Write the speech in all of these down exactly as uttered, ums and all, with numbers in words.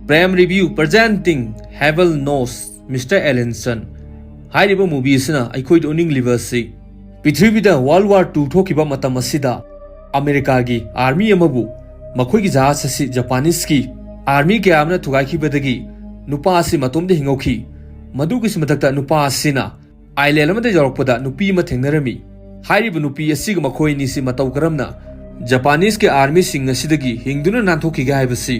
Prime Review presenting Heaven Knows Mister Ellenson ꯍꯥꯏꯔꯤꯕ movie ꯑꯁꯤꯅ ꯑꯩꯈꯣꯏꯗ ꯎꯠꯅꯤꯡꯂꯤꯕ ꯑꯁꯤ, ꯄ꯭ꯔꯤꯊꯤꯕꯤꯗ World War Two ꯊꯣꯛꯈꯤꯕ ꯃꯇꯝ ꯑꯁꯤꯗ ꯑꯃꯦꯔꯤꯀꯥꯒꯤ army ꯑꯃꯕꯨ ꯃꯈꯣꯏꯒꯤ ꯖꯍꯥꯖ ꯑꯁꯤ Japaneseꯀꯤ army ꯀꯌꯥ ꯑꯃꯅ ꯊꯨꯒꯥꯏꯈꯤꯕꯗꯒꯤ ꯅꯨꯄꯥ ꯑꯁꯤ ꯃꯇꯣꯝꯇ ꯍꯤꯡꯍꯧꯈꯤ꯫ ꯃꯗꯨꯒꯤꯁꯨ ꯃꯊꯛꯇ ꯅꯨꯄꯥ ꯑꯁꯤꯅ island ꯑꯃꯗ ꯌꯧꯔꯛꯄꯗ ꯅꯨꯄꯤ ꯑꯃ ꯊꯦꯡꯅꯔꯝꯃꯤ꯫ ꯍꯥꯏꯔꯤꯕ ꯅꯨꯄꯤ ꯑꯁꯤꯒ ꯃꯈꯣꯏ ꯑꯅꯤꯁꯤ ꯃꯇꯧ ꯀꯔꯝꯅ Japaneseꯀꯤ armyꯁꯤꯡ ꯑꯁꯤꯗꯒꯤ ꯍꯤꯡꯗꯨꯅ ꯅꯥꯟꯊꯣꯛꯈꯤꯒꯦ ꯍꯥꯏꯕꯁꯤ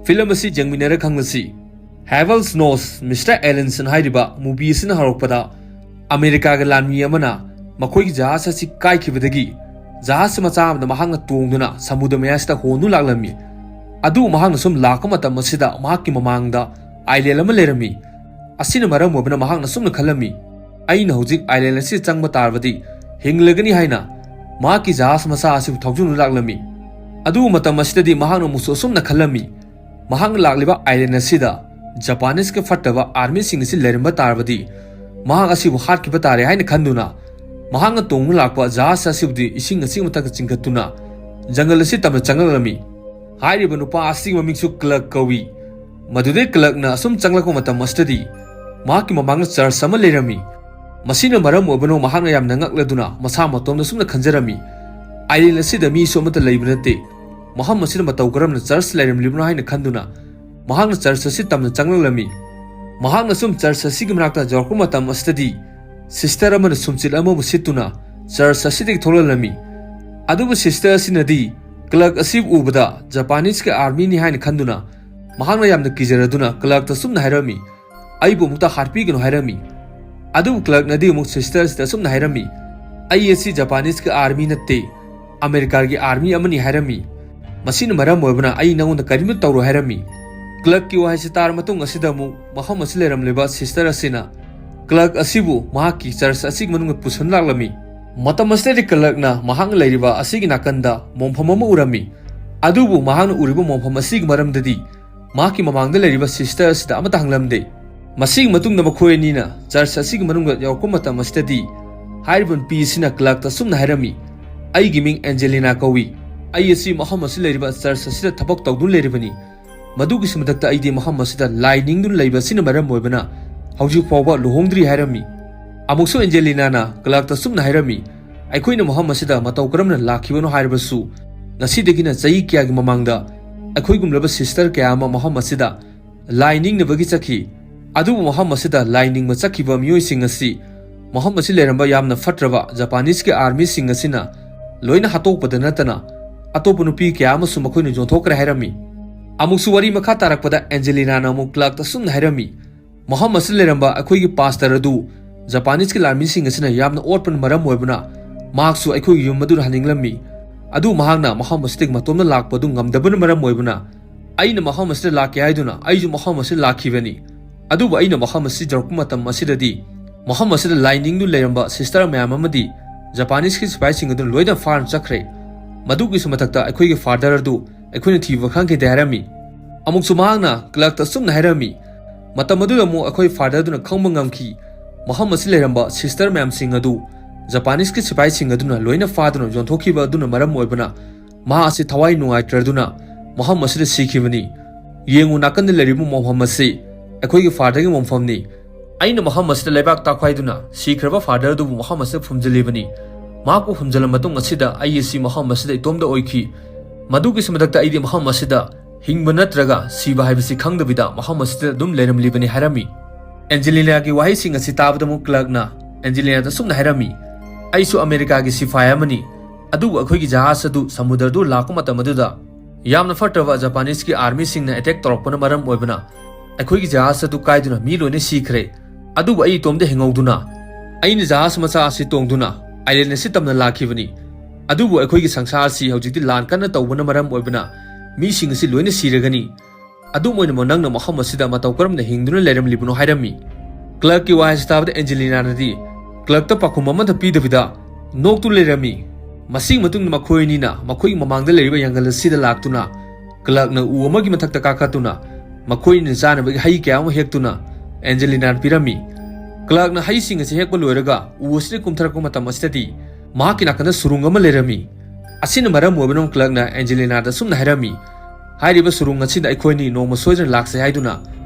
film ꯑꯁꯤ ꯌꯦꯡꯃꯤꯟꯅꯔ ꯈꯪꯂꯁꯤ꯫ Heaven Knows Mister Ellenson ꯍꯥꯏꯔꯤꯕ movie ꯑꯁꯤꯅ ꯍꯧꯔꯛꯄꯗ ꯑꯃꯦꯔꯤꯀꯥꯒꯤ ꯂꯥꯟꯃꯤ ꯑꯃꯅ ꯃꯈꯣꯏꯒꯤ ꯖꯍꯥꯖ ꯑꯁꯤ ꯀꯥꯏꯈꯤꯕꯗꯒꯤ ꯖꯍꯥꯖ ꯃꯆꯥ ꯑꯃꯗ ꯃꯍꯥꯛꯅ ꯇꯣꯡꯗꯨꯅ ꯁꯃꯨꯗ꯭ꯔ ꯃꯌꯥꯏꯁꯤꯗ ꯍꯣꯟꯗꯨꯅ ꯂꯥꯛꯂꯝꯃꯤ꯫ ꯑꯗꯨ ꯃꯍꯥꯛꯅ ꯁꯨꯝ ꯂꯥꯛꯄ ꯃꯇꯝ ꯑꯁꯤꯗ ꯃꯍꯥꯛꯀꯤ ꯃꯃꯥꯡꯗ island ꯑꯃ ꯂꯩꯔꯝꯃꯤ꯫ ꯑꯁꯤꯅ ꯃꯔꯝ ꯑꯣꯏꯕꯅ ꯃꯍꯥꯛꯅ ꯁꯨꯝꯅ ꯈꯜꯂꯝꯃꯤ, "ꯑꯩꯅ ꯍꯧꯖꯤꯛ island ꯑꯁꯤꯗ ꯆꯪꯕ ꯇꯥꯔꯕꯗꯤ ꯍꯤꯡꯂꯒꯅꯤ" ꯍꯥꯏꯅ ꯃꯍꯥꯛꯀꯤ ꯖꯍꯥꯖ ꯃꯆꯥ ꯑꯁꯤꯕꯨ ꯊꯧꯖꯤꯟꯗꯨꯅ ꯂꯥꯛꯂꯝꯃꯤ꯫ ꯑꯗꯨ ꯃꯇꯝ ꯑꯁꯤꯗꯗꯤ ꯃꯍꯥꯛꯅ ꯑꯃꯨꯛꯁꯨ ꯑꯁꯨꯝꯅ ꯈꯜꯂꯝꯃꯤ, ꯃꯍꯥꯛꯅ ꯂꯥꯛꯂꯤꯕ island ꯑꯁꯤꯗ Japaneseꯀꯤ ꯐꯠꯇꯕ armyꯁꯤꯡ ꯑꯁꯤ ꯂꯩꯔꯝꯕ ꯇꯥꯔꯕꯗꯤ ꯃꯍꯥꯛ ꯑꯁꯤꯕꯨ ꯍꯥꯠꯈꯤꯕ ꯇꯥꯔꯦ ꯍꯥꯏꯅ ꯈꯟꯗꯨꯅ ꯃꯍꯥꯛꯅ ꯇꯣꯡꯗꯨꯅ ꯂꯥꯛꯄ ꯖꯍꯥꯖ ꯑꯁꯤꯕꯨꯗꯤ ꯏꯁꯤꯡ ꯑꯁꯤꯒꯤ ꯃꯊꯛꯇ ꯆꯤꯡꯈꯠꯇꯨꯅ ꯖꯪꯒꯜ ꯑꯁꯤ ꯇꯝꯅ ꯆꯪꯂꯛꯂꯝꯃꯤ꯫ ꯍꯥꯏꯔꯤꯕ ꯅꯨꯄꯥ ꯑꯁꯤꯒꯤ ꯃꯃꯤꯡꯁꯨ Clark ꯀꯧꯏ꯫ ꯃꯗꯨꯗꯩ Clarkꯅ ꯑꯁꯨꯝ ꯆꯪꯂꯛꯄ ꯃꯇꯝ ꯑꯁꯤꯗꯗꯤ ꯃꯍꯥꯛꯀꯤ ꯃꯃꯥꯡꯗ church ꯑꯃ ꯂꯩꯔꯝꯃꯤ꯫ ꯃꯁꯤꯅ ꯃꯔꯝ ꯑꯣꯏꯕꯅ ꯃꯍꯥꯛꯅ ꯌꯥꯝꯅ ꯉꯛꯂꯗꯨꯅ ꯃꯁꯥ ꯃꯇꯣꯝꯗ ꯑꯁꯨꯝꯅ ꯈꯟꯖꯔꯝꯃꯤ, "Island ꯑꯁꯤꯗ ꯃꯤꯁꯨ ꯑꯃꯠꯇ ꯂꯩꯕ ꯅꯠꯇꯦ, ꯃꯐꯝ ꯑꯁꯤꯗ ꯃꯇꯧ ꯀꯔꯝꯅ church ꯂꯩꯔꯝꯂꯤꯕꯅꯣ?" ꯍꯥꯏꯅ ꯈꯟꯗꯨꯅ ꯃꯍꯥꯛꯅ church ꯑꯁꯤ ꯇꯝꯅ ꯆꯪꯂꯛꯂꯝꯃꯤ꯫ ꯃꯍꯥꯛꯅ ꯁꯨꯝ church ꯑꯁꯤꯒꯤ ꯃꯅꯥꯛꯇ ꯌꯧꯔꯛꯄ ꯃꯇꯝ ꯑꯁꯤꯗꯗꯤ sister ꯑꯃꯅ ꯁꯨꯝꯆꯤꯠ ꯑꯃꯕꯨ ꯁꯤꯠꯇꯨꯅ church ꯑꯁꯤꯗꯒꯤ ꯊꯣꯛꯂꯛꯂꯝꯃꯤ꯫ ꯑꯗꯨꯕꯨ sister ꯑꯁꯤꯅꯗꯤ Clark ꯑꯁꯤꯕꯨ ꯎꯕꯗ Japaneseꯀꯤ armyꯅꯤ ꯍꯥꯏꯅ ꯈꯟꯗꯨꯅ ꯃꯍꯥꯛꯅ ꯌꯥꯝꯅ ꯀꯤꯖꯔꯗꯨꯅ Clarkꯇ ꯁꯨꯝꯅ ꯍꯥꯏꯔꯝꯃꯤ, "ꯑꯩꯕꯨ ꯑꯃꯨꯛꯇ ꯍꯥꯠꯄꯤꯒꯅꯨ" ꯍꯥꯏꯔꯝꯃꯤ꯫ ꯑꯗꯨꯕꯨ Clarkꯅꯗꯤ ꯑꯃꯨꯛ sister ꯑꯁꯤꯗ ꯑꯁꯨꯝꯅ ꯍꯥꯏꯔꯝꯃꯤ, "ꯑꯩ ꯑꯁꯤ Japaneseꯀꯤ army ꯅꯠꯇꯦ, ꯑꯃꯦꯔꯤꯀꯥꯒꯤ army ꯑꯃꯅꯤ" ꯍꯥꯏꯔꯝꯃꯤ꯫ "ꯃꯁꯤꯅ ꯃꯔꯝ ꯑꯣꯏꯕꯅ ꯑꯩ ꯅꯉꯣꯟꯗ ꯀꯔꯤꯝꯇ ꯇꯧꯔꯣꯏ" ꯍꯥꯏꯔꯝꯃꯤ꯫ Clarkꯀꯤ ꯋꯥꯍꯩꯁꯤ ꯇꯥꯔ ꯃꯇꯨꯡ ꯑꯁꯤꯗ ꯑꯃꯨꯛ ꯃꯐꯝ ꯑꯁꯤ ꯂꯩꯔꯝꯂꯤꯕ sister ꯑꯁꯤꯅ Clark ꯑꯁꯤꯕꯨ ꯃꯍꯥꯛꯀꯤ church ꯑꯁꯤꯒꯤ ꯃꯅꯨꯡꯗ ꯄꯨꯁꯤꯟ ꯂꯥꯛꯂꯝꯃꯤ꯫ ꯃꯇꯝ ꯑꯁꯤꯗꯗꯤ Clarkꯅ ꯃꯍꯥꯛꯅ ꯂꯩꯔꯤꯕ ꯑꯁꯤꯒꯤ ꯅꯥꯀꯟꯗ ꯃꯣꯡꯐꯝ ꯑꯃ ꯎꯔꯝꯃꯤ꯫ ꯑꯗꯨꯕꯨ ꯃꯍꯥꯛꯅ ꯎꯔꯤꯕ ꯃꯣꯡꯐꯝ ꯑꯁꯤꯒꯤ ꯃꯔꯝꯗꯗꯤ ꯃꯍꯥꯛꯀꯤ ꯃꯃꯥꯡꯗ ꯂꯩꯔꯤꯕ sister ꯑꯁꯤꯗ ꯑꯃꯠꯇ ꯍꯪꯂꯝꯗꯦ꯫ ꯃꯁꯤꯒꯤ ꯃꯇꯨꯡꯗ ꯃꯈꯣꯏ ꯑꯅꯤꯅ church ꯑꯁꯤꯒꯤ ꯃꯅꯨꯡꯗ ꯌꯧꯔꯛꯄ ꯃꯇꯝ ꯑꯁꯤꯗꯗꯤ ꯍꯥꯏꯔꯤꯕ ꯅꯨꯄꯤ ꯑꯁꯤꯅ Clarkꯇ ꯑꯁꯨꯝꯅ ꯍꯥꯏꯔꯝꯃꯤ, "ꯑꯩꯒꯤ ꯃꯤꯡ Angelina ꯀꯧꯏ꯫ ꯑꯩ ꯑꯁꯤ ꯃꯐꯝ ꯑꯁꯤ ꯂꯩꯔꯤꯕ church ꯑꯁꯤꯗ ꯊꯕꯛ ꯇꯧꯗꯨꯅ ꯂꯩꯔꯤꯕꯅꯤ꯫ ꯃꯗꯨꯒꯤꯁꯨ ꯃꯊꯛꯇ ꯑꯩꯗꯤ ꯃꯐꯝ ꯑꯁꯤꯗ ꯂꯥꯏ ꯅꯤꯡꯗꯨꯅ ꯂꯩꯕ ꯑꯁꯤꯅ ꯃꯔꯝ ꯑꯣꯏꯕꯅ ꯍꯧꯖꯤꯛ ꯐꯥꯎꯕ ꯂꯨꯍꯣꯡꯗ꯭ꯔꯤ ꯍꯥꯏꯔꯝꯃꯤ꯫ ꯑꯃꯨꯛꯁꯨ ꯑꯦꯟꯖꯦꯂꯤꯅꯥꯅ ꯀ꯭ꯂꯥꯔꯛꯇ ꯑꯁꯨꯝꯅ ꯍꯥꯏꯔꯝꯃꯤ, "ꯑꯩꯈꯣꯏꯅ ꯃꯐꯝ ꯑꯁꯤꯗ ꯃꯇꯧ ꯀꯔꯝꯅ ꯂꯥꯛꯈꯤꯕꯅꯣ ꯍꯥꯏꯔꯕꯁꯨ, ꯉꯁꯤꯗꯒꯤꯅ ꯆꯍꯤ ꯀꯌꯥꯒꯤ ꯃꯃꯥꯡꯗ ꯑꯩꯈꯣꯏꯒꯨꯝꯂꯕ ꯁꯤꯁꯇꯔ ꯀꯌꯥ ꯑꯃ ꯃꯐꯝ ꯑꯁꯤꯗ ꯂꯥꯏ ꯅꯤꯡꯅꯕꯒꯤ ꯆꯠꯈꯤ꯫ ꯑꯗꯨꯕꯨ ꯃꯐꯝ ꯑꯁꯤꯗ ꯂꯥꯏ ꯅꯤꯡꯕ ꯆꯠꯈꯤꯕ ꯃꯤꯑꯣꯏꯁꯤꯡ ꯑꯁꯤ ꯃꯐꯝ ꯑꯁꯤ ꯂꯩꯔꯝꯕ ꯌꯥꯝꯅ ꯐꯠꯇ꯭ꯔꯕ ꯖꯄꯥꯅꯤꯁꯀꯤ ꯑꯥꯔꯃꯤꯁꯤꯡ ꯑꯁꯤꯅ ꯂꯣꯏꯅ ꯍꯥꯠꯇꯣꯛꯄꯗ ꯅꯠꯇꯅ ꯑꯇꯣꯞꯄ ꯅꯨꯄꯤ ꯀꯌꯥ ꯑꯃꯁꯨ ꯃꯈꯣꯏꯅ ꯌꯣꯟꯊꯣꯛꯈ꯭ꯔꯦ" ꯍꯥꯏꯔꯝꯃꯤ꯫ ꯑꯃꯨꯛꯁꯨ ꯋꯥꯔꯤ ꯃꯈꯥ ꯇꯥꯔꯛꯄꯗ ꯑꯦꯟꯖꯦꯂꯤꯅꯥꯅ ꯑꯃꯨꯛ ꯀ꯭ꯂꯥꯔꯛꯇ ꯑꯁꯨꯝꯅ ꯍꯥꯏꯔꯝꯃꯤ, "ꯃꯐꯝ ꯑꯁꯤꯗ ꯂꯩꯔꯝꯕ ꯑꯩꯈꯣꯏꯒꯤ ꯄꯥꯁꯇꯔ ꯑꯗꯨ ꯖꯄꯥꯅꯤꯁꯀꯤ ꯂꯥꯟꯃꯤꯁꯤꯡ ꯑꯁꯤꯅ ꯌꯥꯝꯅ ꯑꯣꯠꯄꯅ ꯃꯔꯝ ꯑꯣꯏꯕꯅ ꯃꯍꯥꯛꯁꯨ ꯑꯩꯈꯣꯏꯒꯤ ꯌꯨꯝ ꯑꯗꯨꯗ ꯍꯟꯅꯤꯡꯂꯝꯃꯤ꯫ ꯑꯗꯨ ꯃꯍꯥꯛꯅ ꯃꯐꯝ ꯑꯁꯤꯗꯒꯤ ꯃꯇꯣꯝꯇ ꯂꯥꯛꯄ ꯑꯗꯨ ꯉꯝꯗꯕꯅ ꯃꯔꯝ ꯑꯣꯏꯕꯅ ꯑꯩꯅ ꯃꯐꯝ ꯑꯁꯤꯗ ꯂꯥꯛꯀꯦ ꯍꯥꯏꯗꯨꯅ ꯑꯩꯁꯨ ꯃꯐꯝ ꯑꯁꯤꯗ ꯂꯥꯛꯈꯤꯕꯅꯤ꯫ ꯑꯗꯨꯕꯨ ꯑꯩꯅ ꯃꯐꯝ ꯑꯁꯤ ꯌꯧꯔꯛꯄ ꯃꯇꯝ ꯑꯁꯤꯗꯗꯤ ꯃꯐꯝ ꯑꯁꯤꯗ ꯂꯥꯏ ꯅꯤꯡꯗꯨꯅ ꯂꯩꯔꯝꯕ ꯁꯤꯁꯇꯔ ꯃꯌꯥꯝ ꯑꯃꯗꯤ ꯖꯄꯥꯅꯤꯁꯀꯤ ꯁꯤꯐꯥꯏꯁꯤꯡ ꯑꯗꯨꯅ ꯂꯣꯏꯅ ꯐꯥꯔ ꯆꯠꯈ꯭ꯔꯦ꯫ ꯃꯗꯨꯒꯤꯁꯨ ꯃꯊꯛꯇ ꯑꯩꯈꯣꯏꯒꯤ ꯐꯥꯗꯔ ꯑꯗꯨ ꯑꯩꯈꯣꯏꯅ ꯊꯤꯕ ꯈꯪꯈꯤꯗꯦ" ꯍꯥꯏꯔꯝꯃꯤ꯫ ꯑꯃꯨꯛꯁꯨ ꯃꯍꯥꯛꯅ ꯀ꯭ꯂꯥꯔꯛꯇ ꯑꯁꯨꯝꯅ ꯍꯥꯏꯔꯝꯃꯤ, "ꯃꯇꯝ ꯑꯗꯨꯗ ꯑꯃꯨꯛ ꯑꯩꯈꯣꯏ ꯐꯥꯗꯔ ꯑꯗꯨꯅ ꯈꯪꯕ ꯉꯝꯈꯤ, ꯃꯐꯝ ꯑꯁꯤ ꯂꯩꯔꯝꯕ ꯁꯤꯁꯇꯔ ꯃꯌꯥꯝꯁꯤꯡ ꯑꯗꯨ ꯖꯄꯥꯅꯤꯁꯀꯤ ꯁꯤꯐꯥꯏꯁꯤꯡ ꯑꯗꯨꯅ ꯂꯣꯏꯅ ꯐꯥꯗꯨꯅ ꯌꯣꯟꯊꯣꯛꯈꯤꯕ ꯑꯗꯨꯅ ꯃꯔꯝ ꯑꯣꯏꯕꯅ ꯃꯍꯥꯛ ꯑꯁꯤ ꯊꯋꯥꯏ ꯅꯨꯡꯉꯥꯏꯇ꯭ꯔꯗꯨꯅ ꯃꯐꯝ ꯑꯁꯤꯗ ꯁꯤꯈꯤꯕꯅꯤ꯫ ꯌꯦꯡꯉꯨ, ꯅꯥꯀꯟꯗ ꯂꯩꯔꯤꯕ ꯃꯐꯝ ꯑꯁꯤ ꯑꯩꯈꯣꯏꯒꯤ ꯐꯥꯗꯔꯒꯤ ꯃꯐꯝꯅꯤ꯫ ꯑꯩꯅ ꯃꯐꯝ ꯑꯁꯤꯗ ꯂꯩꯕꯥꯛ ꯇꯥꯛꯈꯥꯏꯗꯨꯅ ꯁꯤꯈ꯭ꯔꯕ ꯐꯥꯗꯔ ꯑꯗꯨꯕꯨ ꯃꯐꯝ ꯑꯁꯤꯗ ꯐꯨꯝꯖꯤꯜꯂꯤꯕꯅꯤ꯫ ꯃꯍꯥꯛꯄꯨ ꯐꯨꯝꯖꯤꯜꯂ ꯃꯇꯨꯡ ꯑꯁꯤꯗ ꯑꯩ ꯑꯁꯤ ꯃꯐꯝ ꯑꯁꯤꯗ ꯏꯇꯣꯝꯇ ꯑꯣꯏꯈꯤ꯫ ꯃꯗꯨꯒꯤꯁꯨ ꯃꯊꯛꯇ ꯑꯩꯗꯤ ꯃꯐꯝ ꯑꯁꯤꯗ ꯍꯤꯡꯕ ꯅꯠꯇ꯭ꯔꯒ ꯁꯤꯕ ꯍꯥꯏꯕꯁꯤ ꯈꯪꯗꯕꯤꯗ ꯃꯐꯝ ꯑꯁꯤꯗ ꯑꯗꯨꯝ ꯂꯩꯔꯝꯂꯤꯕꯅꯤ" ꯍꯥꯏꯔꯝꯃꯤ꯫ ꯑꯦꯟꯖꯦꯂꯤꯅꯥꯒꯤ ꯋꯥꯍꯩꯁꯤꯡ ꯑꯁꯤ ꯇꯥꯕꯗ ꯑꯃꯨꯛ ꯀ꯭ꯂꯥꯔꯛꯅ ꯑꯦꯟꯖꯦꯂꯤꯅꯥꯗ ꯑꯁꯨꯝꯅ ꯍꯥꯏꯔꯝꯃꯤ, "ꯑꯩꯁꯨ ꯑꯃꯦꯔꯤꯀꯥꯒꯤ ꯁꯤꯐꯥꯏ ꯑꯃꯅꯤ, ꯑꯗꯨꯕꯨ ꯑꯩꯈꯣꯏꯒꯤ ꯖꯍꯥꯖ ꯑꯗꯨ ꯁꯃꯨꯗ꯭ꯔꯗꯨ ꯂꯥꯛꯄ ꯃꯇꯝ ꯑꯗꯨꯗ ꯌꯥꯝꯅ ꯐꯠꯇꯕ ꯖꯄꯥꯅꯤꯁꯀꯤ ꯑꯥꯔꯃꯤꯁꯤꯡꯅ ꯑꯦꯇꯦꯛ ꯇꯧꯔꯛꯄꯅ ꯃꯔꯝ ꯑꯣꯏꯕꯅ ꯑꯩꯈꯣꯏꯒꯤ ꯖꯍꯥꯖ ꯑꯗꯨ ꯀꯥꯏꯗꯨꯅ ꯃꯤ ꯂꯣꯏꯅ ꯁꯤꯈ꯭ꯔꯦ꯫ ꯑꯗꯨꯕꯨ ꯑꯩ ꯏꯇꯣꯝꯇ ꯍꯤꯡꯍꯧꯗꯨꯅ ꯑꯩꯅ ꯖꯍꯥꯖ ꯃꯆꯥ ꯑꯁꯤ ꯇꯣꯡꯗꯨꯅ ꯑꯥꯏꯂꯦꯟ ꯑꯁꯤ ꯇꯝꯅ ꯂꯥꯛꯈꯤꯕꯅꯤ꯫ ꯑꯗꯨꯕꯨ ꯑꯩꯈꯣꯏꯒꯤ ꯁꯪꯁꯥꯔ ꯑꯁꯤ ꯍꯧꯖꯤꯛꯇꯤ ꯂꯥꯟ ꯀꯟꯅ ꯇꯧꯕꯅ ꯃꯔꯝ ꯑꯣꯏꯕꯅ ꯃꯤꯁꯤꯡ ꯑꯁꯤ ꯂꯣꯏꯅ ꯁꯤꯔꯒꯅꯤ꯫ ꯑꯗꯨꯝ ꯑꯣꯏꯅꯃꯛ ꯅꯪꯅ ꯃꯐꯝ ꯑꯁꯤꯗ ꯃꯇꯧ ꯀꯔꯝꯅ ꯍꯤꯡꯗꯨꯅ ꯂꯩꯔꯝꯂꯤꯕꯅꯣ?" ꯍꯥꯏꯔꯝꯃꯤ꯫ ꯀ꯭ꯂꯥꯔꯛꯀꯤ ꯋꯥꯍꯩꯁꯤ ꯇꯥꯕꯗ ꯑꯦꯟꯖꯦꯂꯤꯅꯥꯅꯗꯤ ꯀ꯭ꯂꯥꯔꯛꯇ ꯄꯥꯎꯈꯨꯝ ꯑꯃꯠꯇ ꯄꯤꯗꯕꯤꯗ ꯅꯣꯛꯇꯨꯅ ꯂꯩꯔꯝꯃꯤ꯫ ꯃꯁꯤꯒꯤ ꯃꯇꯨꯡꯗ ꯃꯈꯣꯏ ꯑꯅꯤꯅ ꯃꯈꯣꯏꯒꯤ ꯃꯃꯥꯡꯗ ꯂꯩꯔꯤꯕ ꯌꯥꯡꯒꯜ ꯑꯁꯤꯗ ꯂꯥꯛꯇꯨꯅ ꯀ꯭ꯂꯥꯔꯛꯅ ꯎ ꯑꯃꯒꯤ ꯃꯊꯛꯇ ꯀꯥꯈꯠꯇꯨꯅ ꯃꯈꯣꯏꯅ ꯆꯥꯅꯕꯒꯤ ꯍꯩ ꯀꯌꯥ ꯑꯃ ꯍꯦꯛꯇꯨꯅ ꯑꯦꯟꯖꯦꯂꯤꯅꯥꯗ ꯄꯤꯔꯝꯃꯤ꯫ ꯀ꯭ꯂꯥꯔꯛꯅ ꯍꯩꯁꯤꯡ ꯑꯁꯤ ꯍꯦꯛꯄ ꯂꯣꯏꯔꯒ ꯎ ꯑꯁꯤꯗ ꯀꯨꯝꯊꯔꯛꯄ ꯃꯇꯝ ꯑꯁꯤꯗꯗꯤ ꯃꯍꯥꯛꯀꯤ ꯅꯥꯀꯟꯗ ꯁꯨꯔꯨꯡ ꯑꯃ ꯂꯩꯔꯝꯃꯤ꯫ ꯑꯁꯤꯅ ꯃꯔꯝ ꯑꯣꯏꯕꯅ ꯀ꯭ꯂꯥꯔꯛꯅ ꯑꯦꯟꯖꯦꯂꯤꯅꯥꯗ ꯑꯁꯨꯝꯅ ꯍꯥꯏꯔꯝꯃꯤ, ꯍꯥꯏꯔꯤꯕ ꯁꯨꯔꯨꯡ ꯑꯁꯤꯗ ꯑꯩꯈꯣꯏꯅꯤ ꯅꯣꯡꯃ ꯁꯣꯏꯗꯅ ꯂꯥꯛꯁꯦ ꯍꯥꯏꯗꯨꯅ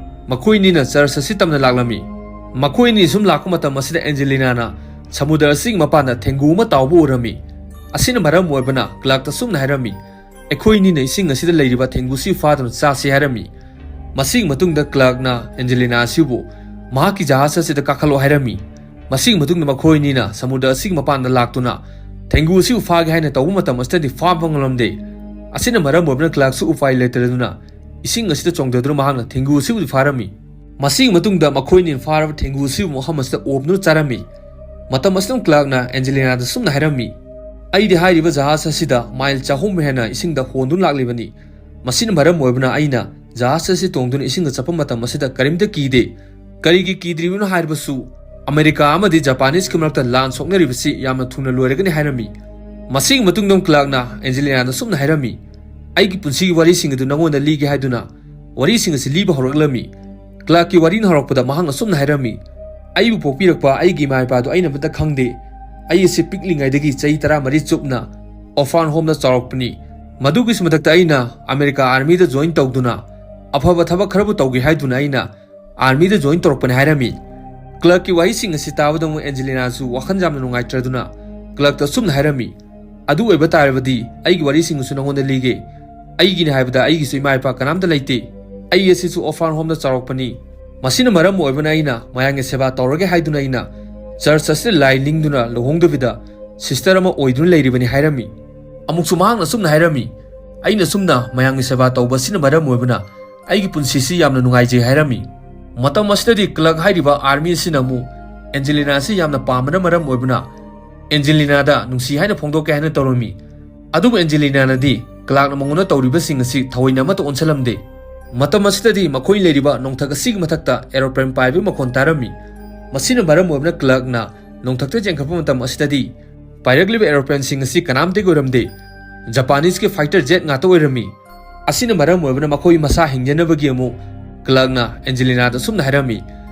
ꯃꯈꯣꯏꯅꯤꯅ ꯆꯔꯆ ꯑꯁꯤ ꯇꯝꯅ ꯂꯥꯛꯂꯝꯃꯤ꯫ ꯃꯈꯣꯏꯅꯤ ꯁꯨꯝ ꯂꯥꯛꯄ ꯃꯇꯝ ꯑꯁꯤꯗ ꯑꯦꯟꯖꯦꯂꯤꯅꯥꯅ ꯁꯃꯨꯗ꯭ꯔ ꯑꯁꯤꯒꯤ ꯃꯄꯥꯟꯗ ꯊꯦꯡꯒꯨ ꯑꯃ ꯇꯥꯎꯕ ꯎꯔꯝꯃꯤ꯫ ꯑꯁꯤꯅ ꯃꯔꯝ ꯑꯣꯏꯕꯅ ꯀ꯭ꯂꯥꯔꯛꯇ ꯁꯨꯝꯅ ꯍꯥꯏꯔꯝꯃꯤ, "ꯑꯩꯈꯣꯏꯅꯤꯅ ꯏꯁꯤꯡ ꯑꯁꯤꯗ ꯂꯩꯔꯤꯕ ꯊꯦꯡꯒꯨꯁꯤ ꯐꯥꯗꯨꯅ ꯆꯥꯁꯤ" ꯍꯥꯏꯔꯝꯃꯤ꯫ ꯃꯁꯤꯒꯤ ꯃꯇꯨꯡꯗ ꯀ꯭ꯂꯥꯔꯛꯅ ꯑꯦꯟꯖꯦꯂꯤꯅꯥ ꯑꯁꯤꯕꯨ ꯃꯍꯥꯛꯀꯤ ꯖꯍꯥꯖ ꯑꯁꯤꯗ ꯀꯥꯈꯠꯂꯣ ꯍꯥꯏꯔꯝꯃꯤ꯫ ꯃꯁꯤꯒꯤ ꯃꯇꯨꯡꯗ ꯃꯈꯣꯏ ꯑꯅꯤꯅ ꯁꯃꯨꯗ꯭ꯔ ꯑꯁꯤꯒꯤ ꯃꯄꯥꯟꯗ ꯂꯥꯛꯇꯨꯅ ꯊꯦꯡꯒꯨ ꯑꯁꯤꯕꯨ ꯐꯥꯒꯦ ꯍꯥꯏꯅ ꯇꯧꯕ ꯃꯇꯝ ꯑꯁꯤꯗꯗꯤ ꯐꯥꯕ ꯉꯝꯂꯝꯗꯦ꯫ ꯑꯁꯤꯅ ꯃꯔꯝ ꯑꯣꯏꯗꯨꯅ ꯀ꯭ꯂꯥꯔꯛꯁꯨ ꯎꯄꯥꯏ ꯂꯩꯇꯗꯨꯅ ꯏꯁꯤꯡ ꯑꯁꯤꯗ ꯆꯣꯡꯊꯗꯨꯅ ꯃꯍꯥꯛꯅ ꯊꯦꯡꯒꯨ ꯑꯁꯤꯕꯨ ꯐꯥꯔꯝꯃꯤ꯫ ꯃꯁꯤꯒꯤ ꯃꯇꯨꯡꯗ ꯃꯈꯣꯏ ꯑꯅꯤꯅ ꯐꯥꯔꯕ ꯊꯦꯡꯒꯨ ꯑꯁꯤꯕꯨ ꯃꯐꯝ ꯑꯁꯤꯗ ꯑꯣꯝꯗꯨꯅ ꯆꯥꯔꯝꯃꯤ꯫ ꯃꯇꯝ ꯑꯁꯤꯗ ꯀ꯭ꯂꯥꯔꯛꯅ ꯑꯦꯟꯖꯦꯂꯤꯅꯥꯗ ꯁꯨꯝꯅ ꯍꯥꯏꯔꯝꯃꯤ, "ꯑꯩꯗꯤ ꯍꯥꯏꯔꯤꯕ ꯖꯍꯥꯖ ꯑꯁꯤꯗ ꯃꯥꯏꯜ ꯆꯍꯨꯝ ꯍꯦꯟꯅ ꯏꯁꯤꯡꯗ ꯍꯣꯟꯗꯨꯅ ꯂꯥꯛꯂꯤꯕꯅꯤ꯫ ꯃꯁꯤꯅ ꯃꯔꯝ ꯑꯣꯏꯕꯅ ꯑꯩꯅ ꯖꯍꯥꯖ ꯑꯁꯤ ꯇꯣꯡꯗꯨꯅ ꯏꯁꯤꯡꯗ ꯆꯠꯄ ꯃꯇꯝ ꯑꯁꯤꯗ ꯀꯔꯤꯝꯇ ꯀꯤꯗꯦ꯫ ꯀꯔꯤꯒꯤ ꯀꯤꯗ꯭ꯔꯤꯕꯅꯣ ꯍꯥꯏꯔꯕꯁꯨ ꯑꯃꯦꯔꯤꯀꯥ ꯑꯃꯗꯤ ꯖꯄꯥꯅꯤꯁꯀꯤ ꯃꯔꯛꯇ ꯂꯥꯟ ꯁꯣꯛꯅꯔꯤꯕꯁꯤ ꯌꯥꯝꯅ ꯊꯨꯅ ꯂꯣꯏꯔꯒꯅꯤ" ꯍꯥꯏꯔꯝꯃꯤ꯫ ꯃꯁꯤꯒꯤ ꯃꯇꯨꯡꯗ ꯀ꯭ꯂꯥꯔꯛꯅ ꯑꯦꯟꯖꯦꯂꯤꯅꯥꯗ ꯁꯨꯝꯅ ꯍꯥꯏꯔꯝꯃꯤ, "ꯑꯩꯒꯤ ꯄꯨꯟꯁꯤꯒꯤ ꯋꯥꯔꯤꯁꯤꯡ ꯑꯗꯨ ꯅꯉꯣꯟꯗ ꯂꯤꯒꯦ" ꯍꯥꯏꯗꯨꯅ ꯋꯥꯔꯤꯁꯤꯡ ꯑꯁꯤ ꯂꯤꯕ ꯍꯧꯔꯛꯂꯝꯃꯤ꯫ ꯀ꯭ꯂꯥꯔꯛꯀꯤ ꯋꯥꯔꯤꯅ ꯍꯧꯔꯛꯄꯗ ꯃꯍꯥꯛꯅ ꯁꯨꯝꯅ ꯍꯥꯏꯔꯝꯃꯤ, "ꯑꯩꯕꯨ ꯄꯣꯛꯄꯤꯔꯛꯄ ꯑꯩꯒꯤ ꯏꯃꯥ ꯏꯄꯥꯗꯨ ꯑꯩꯅ ꯑꯃꯠꯇ ꯈꯪꯗꯦ꯫ ꯑꯩ ꯑꯁꯤ ꯄꯤꯛꯂꯤꯉꯩꯗꯒꯤ ꯆꯍꯤ ꯇꯔꯥꯃꯔꯤ ꯆꯨꯞꯅ orphan homeꯗ ꯆꯥꯎꯔꯛꯄꯅꯤ꯫ ꯃꯗꯨꯒꯤꯁꯨ ꯃꯊꯛꯇ ꯑꯩꯅ ꯑꯃꯦꯔꯤꯀꯥ ꯑꯥꯔꯃꯤꯗ join ꯇꯧꯗꯨꯅ ꯑꯐꯕ ꯊꯕꯛ ꯈꯔꯕꯨ ꯇꯧꯒꯦ ꯍꯥꯏꯗꯨꯅ ꯑꯩꯅ ꯑꯥꯔꯃꯤꯗ join ꯇꯧꯔꯛꯄꯅꯤ" ꯍꯥꯏꯔꯝꯃꯤ꯫ ꯀ꯭ꯂꯥꯔꯛꯀꯤ ꯋꯥꯍꯩꯁꯤꯡ ꯑꯁꯤ ꯇꯥꯕꯗ ꯑꯃꯨꯛ ꯑꯦꯟꯖꯦꯂꯤꯅꯥꯁꯨ ꯋꯥꯈꯜ ꯌꯥꯝꯅ ꯅꯨꯡꯉꯥꯏꯇ꯭ꯔꯗꯨꯅ ꯀ꯭ꯂꯥꯔꯛꯇ ꯑꯁꯨꯝꯅ ꯍꯥꯏꯔꯝꯃꯤ, "ꯑꯗꯨ ꯑꯣꯏꯕ ꯇꯥꯔꯕꯗꯤ ꯑꯩꯒꯤ ꯋꯥꯔꯤꯁꯤꯡ ꯑꯁꯨ ꯅꯉꯣꯟꯗ ꯂꯤꯒꯦ꯫ ꯑꯩꯒꯤꯅꯤ ꯍꯥꯏꯕꯗ ꯑꯩꯒꯤꯁꯨ ꯏꯃꯥ ꯏꯄꯥ ꯀꯅꯥꯝꯇ ꯂꯩꯇꯦ꯫ ꯑꯩ ꯑꯁꯤꯁꯨ orphan homeꯗ ꯆꯥꯎꯔꯛꯄꯅꯤ꯫ ꯃꯁꯤꯅ ꯃꯔꯝ ꯑꯣꯏꯕꯅ ꯑꯩꯅ ꯃꯌꯥꯝꯒꯤ ꯁꯦꯕꯥ ꯇꯧꯔꯒꯦ ꯍꯥꯏꯗꯨꯅ ꯑꯩꯅ ꯆꯔꯆ ꯑꯁꯤꯗ ꯂꯥꯏ ꯅꯤꯡꯗꯨꯅ ꯂꯨꯍꯣꯡꯗꯕꯤꯗ sister ꯑꯃ ꯑꯣꯏꯗꯨꯅ ꯂꯩꯔꯤꯕꯅꯤ" ꯍꯥꯏꯔꯝꯃꯤ꯫ ꯑꯃꯨꯛꯁꯨ ꯃꯍꯥꯛꯅ ꯑꯁꯨꯝꯅ ꯍꯥꯏꯔꯝꯃꯤ, "ꯑꯩꯅ ꯑꯁꯨꯝꯅ ꯃꯌꯥꯝꯒꯤ ꯁꯦꯕꯥ ꯇꯧꯕ ꯑꯁꯤꯅ ꯃꯔꯝ ꯑꯣꯏꯕꯅ ꯑꯩꯒꯤ ꯄꯨꯟꯁꯤꯁꯤ ꯌꯥꯝꯅ ꯅꯨꯡꯉꯥꯏꯖꯩ" ꯍꯥꯏꯔꯝꯃꯤ꯫ ꯃꯇꯝ ꯑꯁꯤꯗꯗꯤ ꯀ꯭ꯂꯥꯔꯛ ꯍꯥꯏꯔꯤꯕ ꯑꯥꯔꯃꯤ ꯑꯁꯤꯅ ꯑꯃꯨꯛ ꯑꯦꯟꯖꯦꯂꯤꯅꯥ ꯑꯁꯤ ꯌꯥꯝꯅ ꯄꯥꯝꯕꯅ ꯃꯔꯝ ꯑꯣꯏꯕꯅ ꯑꯦꯟꯖꯦꯂꯤꯅꯥꯗ ꯅꯨꯡꯁꯤ ꯍꯥꯏꯅ ꯐꯣꯡꯗꯣꯛꯀꯦ ꯍꯥꯏꯅ ꯇꯧꯔꯝꯃꯤ꯫ ꯑꯗꯨꯕꯨ ꯑꯦꯟꯖꯦꯂꯤꯅꯥꯅꯗꯤ ꯀ꯭ꯂꯥꯔꯛꯅ ꯃꯉꯣꯟꯗ ꯇꯧꯔꯤꯕꯁꯤꯡ ꯑꯁꯤ ꯊꯑꯣꯏꯅ ꯑꯃꯠꯇ ꯑꯣꯟꯁꯤꯜꯂꯝꯗꯦ꯫ ꯃꯇꯝ ꯑꯁꯤꯗꯗꯤ ꯃꯈꯣꯏ ꯂꯩꯔꯤꯕ ꯅꯣꯡꯊꯛ ꯑꯁꯤꯒꯤ ꯃꯊꯛꯇ aeroplane ꯄꯥꯏꯕꯒꯤ ꯃꯈꯣꯟ ꯇꯥꯔꯝꯃꯤ꯫ ꯃꯁꯤꯅ ꯃꯔꯝ ꯑꯣꯏꯕꯅ ꯀ꯭ꯂꯥꯔꯛꯅ ꯅꯣꯡꯊꯛꯇ ꯌꯦꯡꯈꯠꯄ ꯃꯇꯝ ꯑꯁꯤꯗꯗꯤ ꯄꯥꯏꯔꯛꯂꯤꯕ aeroplaneꯁꯤꯡ ꯑꯁꯤ ꯀꯅꯥꯝꯇꯒꯤ ꯑꯣꯏꯔꯝꯗꯦ꯫ ꯖꯄꯥꯅꯤꯁꯀꯤ fighter jet ꯉꯥꯛꯇ ꯑꯣꯏꯔꯝꯃꯤ꯫ ꯑꯁꯤꯅ ꯃꯔꯝ ꯑꯣꯏꯕꯅ ꯃꯈꯣꯏ ꯃꯁꯥ ꯍꯤꯡꯖꯅꯕꯒꯤ ꯑꯃꯨꯛ ꯀ꯭ꯂꯥꯔꯛꯅ ꯑꯦꯟꯖꯦꯂꯤꯅꯥꯗ ꯑꯁꯨꯝꯅ ꯍꯥꯏꯔꯝꯃꯤ,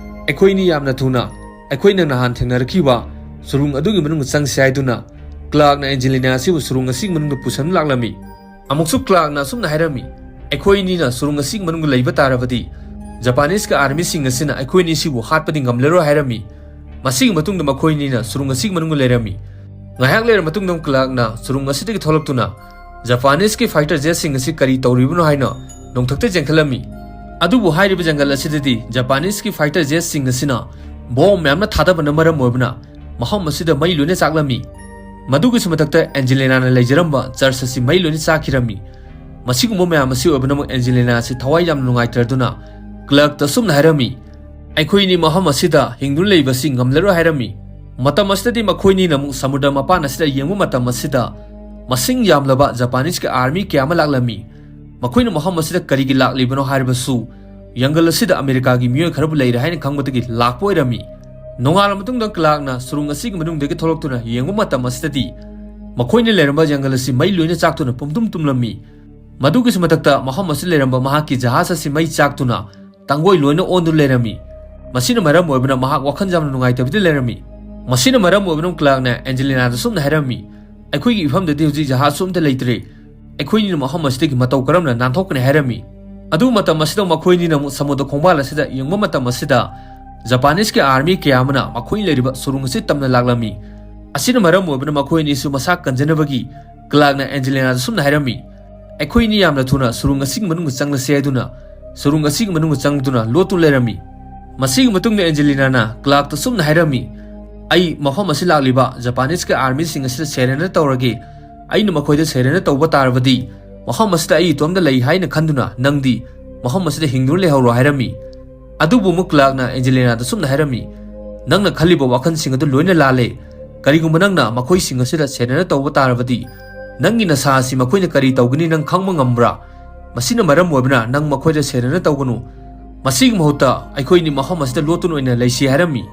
"ꯑꯩꯈꯣꯏꯅꯤ ꯌꯥꯝꯅ ꯊꯨꯅ ꯑꯩꯈꯣꯏꯅ ꯅꯍꯥꯟ ꯊꯦꯡꯅꯔꯛꯈꯤꯕ ꯁꯨꯔꯨꯡ ꯑꯗꯨꯒꯤ ꯃꯅꯨꯡꯗ ꯆꯪꯁꯤ" ꯍꯥꯏꯗꯨꯅ ꯀ꯭ꯂꯥꯔꯛꯅ ꯑꯦꯟꯖꯦꯂꯤꯅꯥ ꯑꯁꯤꯕꯨ ꯁꯨꯔꯨꯡ ꯑꯁꯤꯒꯤ ꯃꯅꯨꯡꯗ ꯄꯨꯁꯟ ꯂꯥꯛꯂꯝꯃꯤ꯫ ꯑꯃꯨꯛꯁꯨ ꯀ꯭ꯂꯥꯔꯛꯅ ꯑꯁꯨꯝꯅ ꯍꯥꯏꯔꯝꯃꯤ, "ꯑꯩꯈꯣꯏ ꯑꯅꯤꯅ ꯁꯨꯔꯨꯡ ꯑꯁꯤꯒꯤ ꯃꯅꯨꯡꯗ ꯂꯩꯕ ꯇꯥꯔꯕꯗꯤ, ꯖꯄꯥꯅꯤꯁꯀꯤ ꯑꯥꯔꯃꯤꯁꯤꯡ ꯑꯁꯤꯅ ꯑꯩꯈꯣꯏ ꯑꯅꯤ ꯑꯁꯤꯕꯨ ꯍꯥꯠꯄꯗꯤ ꯉꯝꯂꯔꯣꯏ" ꯍꯥꯏꯔꯝꯃꯤ꯫ ꯃꯁꯤꯒꯤ ꯃꯇꯨꯡꯗ ꯃꯈꯣꯏ ꯑꯅꯤꯅ ꯁꯨꯔꯨꯡ ꯑꯁꯤꯒꯤ ꯃꯅꯨꯡꯗ ꯂꯩꯔꯝꯃꯤ꯫ ꯉꯥꯏꯍꯥꯛ ꯂꯩꯔ ꯃꯇꯨꯡꯗ ꯀ꯭ꯂꯥꯔꯛꯅ ꯁꯨꯔꯨꯡ ꯑꯁꯤꯗꯒꯤ ꯊꯣꯛꯂꯛꯇꯨꯅ ꯖꯄꯥꯅꯤꯁꯀꯤ ꯐꯥꯏꯇꯔ ꯖꯦꯠꯁꯤꯡ ꯑꯁꯤ ꯀꯔꯤ ꯇꯧꯔꯤꯕꯅꯣ ꯍꯥꯏꯅ ꯅꯣꯡꯊꯛꯇ ꯆꯦꯟꯈꯠꯂꯝꯃꯤ꯫ ꯑꯗꯨꯕꯨ ꯍꯥꯏꯔꯤꯕ ꯖꯪꯒꯜ ꯑꯁꯤꯗꯗꯤ ꯖꯄꯥꯅꯤꯁꯀꯤ ꯐꯥꯏꯇꯔ ꯖꯦꯠꯁꯤꯡ ꯑꯁꯤꯅ ꯕꯣꯝ ꯃꯌꯥꯝꯅ ꯊꯥꯗꯕꯅ ꯃꯔꯝ ꯑꯣꯏꯕꯅ ꯃꯐꯝ ꯑꯁꯤꯗ ꯃꯩ ꯂꯣꯏꯅ ꯆꯥꯛꯂꯝꯃꯤ꯫ ꯃꯗꯨꯒꯤꯁꯨ ꯃꯊꯛꯇ ꯑꯦꯟꯖꯦꯂꯤꯅꯥꯅ ꯂꯩꯖꯔꯝꯕ ꯆꯔꯆ ꯑꯁꯤ ꯃꯩ ꯂꯣꯏꯅ ꯆꯥꯛꯈꯤꯔꯝꯃꯤ꯫ ꯃꯁꯤꯒꯨꯝꯕ ꯃꯌꯥꯝ ꯑꯁꯤ ꯑꯣꯏꯕꯅ ꯑꯃꯨꯛ ꯑꯦꯟꯖꯦꯂꯤꯅꯥ ꯑꯁꯤ ꯊꯋꯥꯏ ꯌꯥꯝꯅ ꯅꯨꯡꯉꯥꯏꯇ꯭ꯔꯗꯨꯅ ꯀ꯭ꯂꯥꯔꯛꯇ ꯑꯁꯨꯝꯅ ꯍꯥꯏꯔꯝꯃꯤ, "ꯑꯩꯈꯣꯏꯅꯤ ꯃꯐꯝ ꯑꯁꯤꯗ ꯍꯤꯡꯗꯨꯅ ꯂꯩꯕꯁꯤ ꯉꯝꯂꯔꯣꯏ" ꯍꯥꯏꯔꯝꯃꯤ꯫ ꯃꯇꯝ ꯑꯁꯤꯗꯗꯤ ꯃꯈꯣꯏꯅꯤꯅ ꯑꯃꯨꯛ ꯁꯃꯨꯗ꯭ꯔ ꯃꯄꯥꯟ ꯑꯁꯤꯗ ꯌꯦꯡꯕ ꯃꯇꯝ ꯑꯁꯤꯗ ꯃꯁꯤꯡ ꯌꯥꯝꯂꯕ ꯖꯄꯥꯅꯤꯁꯀꯤ ꯑꯥꯔꯃꯤ ꯀꯌꯥ ꯑꯃ ꯂꯥꯛꯂꯝꯃꯤ꯫ ꯃꯈꯣꯏꯅ ꯃꯐꯝ ꯑꯁꯤꯗ ꯀꯔꯤꯒꯤ ꯂꯥꯛꯂꯤꯕꯅꯣ ꯍꯥꯏꯔꯕꯁꯨ, ꯖꯪꯒꯜ ꯑꯁꯤꯗ ꯑꯃꯦꯔꯤꯀꯥꯒꯤ ꯃꯤꯑꯣꯏ ꯈꯔꯕꯨ ꯂꯩꯔꯦ ꯍꯥꯏꯅ ꯈꯪꯕꯗꯒꯤ ꯂꯥꯛꯄ ꯑꯣꯏꯔꯝꯃꯤ꯫ ꯅꯣꯡꯉꯥꯜꯂ ꯃꯇꯨꯡꯗ ꯀ꯭ꯂꯥꯔꯛꯅ ꯁꯨꯔꯨꯡ ꯑꯁꯤꯒꯤ ꯃꯅꯨꯡꯗꯒꯤ ꯊꯣꯛꯂꯛꯇꯨꯅ ꯌꯦꯡꯕ ꯃꯇꯝ ꯑꯁꯤꯗꯗꯤ ꯃꯈꯣꯏꯅ ꯂꯩꯔꯝꯕ ꯖꯪꯒꯜ ꯑꯁꯤ ꯃꯩ ꯂꯣꯏꯅ ꯆꯥꯛꯇꯨꯅ ꯄꯨꯝꯇꯨꯝ ꯇꯨꯝꯂꯝꯃꯤ꯫ ꯃꯗꯨꯒꯤꯁꯨ ꯃꯊꯛꯇ ꯃꯐꯝ ꯑꯁꯤꯗ ꯂꯩꯔꯝꯕ ꯃꯍꯥꯛꯀꯤ ꯖꯍꯥꯖ ꯑꯁꯤ ꯃꯩ ꯆꯥꯛꯇꯨꯅ ꯇꯥꯡꯒꯣꯏ ꯂꯣꯏꯅ ꯑꯣꯟꯗꯨꯅ ꯂꯩꯔꯝꯃꯤ꯫ ꯃꯁꯤꯅ ꯃꯔꯝ ꯑꯣꯏꯕꯅ ꯃꯍꯥꯛ ꯋꯥꯈꯜ ꯌꯥꯝꯅ ꯅꯨꯡꯉꯥꯏꯇꯕꯤꯗ ꯂꯩꯔꯝꯃꯤ꯫ ꯃꯁꯤꯅ ꯃꯔꯝ ꯑꯣꯏꯕꯅ ꯀ꯭ꯂꯥꯔꯛꯅ ꯑꯦꯟꯖꯦꯂꯤꯅꯥꯗ ꯁꯨꯝꯅ ꯍꯥꯏꯔꯝꯃꯤ, "ꯑꯩꯈꯣꯏꯒꯤ ꯏꯐꯝꯗꯗꯤ ꯍꯧꯖꯤꯛ ꯖꯍꯥꯖꯁꯨ ꯑꯝꯇ ꯂꯩꯇ꯭ꯔꯦ꯫ ꯑꯩꯈꯣꯏꯅꯤꯅ ꯃꯐꯝ ꯑꯁꯤꯗꯒꯤ ꯃꯇꯧ ꯀꯔꯝꯅ ꯅꯥꯟꯊꯣꯛꯀꯅꯤ?" ꯍꯥꯏꯔꯝꯃꯤ꯫ ꯑꯗꯨ ꯃꯇꯝ ꯑꯁꯤꯗ ꯃꯈꯣꯏꯅꯤꯅ ꯑꯃꯨꯛ ꯁꯃꯨꯗ꯭ꯔ ꯈꯣꯡꯕꯥꯜ ꯑꯁꯤꯗ ꯌꯦꯡꯕ ꯃꯇꯝ ꯑꯁꯤꯗ ꯖꯄꯥꯅꯤꯁꯀꯤ ꯑꯥꯔꯃꯤ ꯀꯌꯥ ꯑꯃꯅ ꯃꯈꯣꯏꯅ ꯂꯩꯔꯤꯕ ꯁꯨꯔꯨꯡ ꯑꯁꯤ ꯇꯝꯅ ꯂꯥꯛꯂꯝꯃꯤ꯫ ꯑꯁꯤꯅ ꯃꯔꯝ ꯑꯣꯏꯕꯅ ꯃꯈꯣꯏ ꯑꯅꯤꯁꯨ ꯃꯁꯥ ꯀꯟꯖꯅꯕꯒꯤ ꯀ꯭ꯂꯥꯔꯛꯅ ꯑꯦꯟꯖꯦꯂꯤꯅꯥꯗ ꯁꯨꯝꯅ ꯍꯥꯏꯔꯝꯃꯤ, "ꯑꯩꯈꯣꯏꯅꯤ ꯌꯥꯝꯅ ꯊꯨꯅ ꯁꯨꯔꯨꯡ ꯑꯁꯤꯒꯤ ꯃꯅꯨꯡꯗ ꯆꯪꯂꯁꯤ" ꯍꯥꯏꯗꯨꯅ ꯁꯨꯔꯨꯡ ꯑꯁꯤꯒꯤ ꯃꯅꯨꯡꯗ ꯆꯪꯗꯨꯅ ꯂꯣꯠꯇꯨꯅ ꯂꯩꯔꯝꯃꯤ꯫ ꯃꯁꯤꯒꯤ ꯃꯇꯨꯡꯗ ꯑꯦꯟꯖꯦꯂꯤꯅꯥꯅ ꯀ꯭ꯂꯥꯔꯛꯇ ꯁꯨꯝꯅ ꯍꯥꯏꯔꯝꯃꯤ, "ꯑꯩ ꯃꯐꯝ ꯑꯁꯤ ꯂꯥꯛꯂꯤꯕ ꯖꯄꯥꯅꯤꯁꯀꯤ ꯑꯥꯔꯃꯤꯁꯤꯡ ꯑꯁꯤꯗ ꯁꯦꯔꯦꯟꯗꯔ ꯇꯧꯔꯒꯦ꯫ ꯑꯩꯅ ꯃꯈꯣꯏꯗ ꯁꯦꯔꯦꯟꯗꯔ ꯇꯧꯕ ꯇꯥꯔꯕꯗꯤ ꯃꯐꯝ ꯑꯁꯤꯗ ꯑꯩ ꯏꯇꯣꯝꯇ ꯂꯩ ꯍꯥꯏꯅ ꯈꯟꯗꯨꯅ ꯅꯪꯗꯤ ꯃꯐꯝ ꯑꯁꯤꯗ ꯍꯤꯡꯗꯨꯅ ꯂꯩꯍꯧꯔꯣ" ꯍꯥꯏꯔꯝꯃꯤ꯫ ꯑꯗꯨꯕꯨ ꯑꯃꯨꯛ ꯀ꯭ꯂꯥꯔꯛꯅ ꯑꯦꯟꯖꯦꯂꯤꯅꯥꯗ ꯁꯨꯝꯅ ꯍꯥꯏꯔꯝꯃꯤ, "ꯅꯪꯅ ꯈꯜꯂꯤꯕ ꯋꯥꯈꯜꯁꯤꯡ ꯑꯗꯨ ꯂꯣꯏꯅ ꯂꯥꯜꯂꯦ꯫ ꯀꯔꯤꯒꯨꯝꯕ ꯅꯪꯅ ꯃꯈꯣꯏꯁꯤꯡ ꯑꯁꯤꯗ ꯁꯦꯟꯅꯅ ꯇꯧꯕ ꯇꯥꯔꯕꯗꯤ, ꯅꯪꯒꯤ ꯅꯁꯥ ꯑꯁꯤ ꯃꯈꯣꯏꯅ ꯀꯔꯤ ꯇꯧꯒꯅꯤ ꯅꯪ ꯈꯪꯕ ꯉꯝꯕ꯭ꯔꯥ? ꯃꯁꯤꯅ ꯃꯔꯝ ꯑꯣꯏꯕꯅ ꯅꯪ ꯃꯈꯣꯏꯗ ꯁꯦꯟꯅꯅ ꯇꯧꯒꯅꯨ꯫ ꯃꯁꯤꯒꯤ ꯃꯍꯨꯠꯇ ꯑꯩꯈꯣꯏꯅꯤ ꯃꯐꯝ ꯑꯁꯤꯗ ꯂꯣꯠꯇꯨꯅ ꯑꯣꯏꯅ ꯂꯩꯁꯤ" ꯍꯥꯏꯔꯝꯃꯤ꯫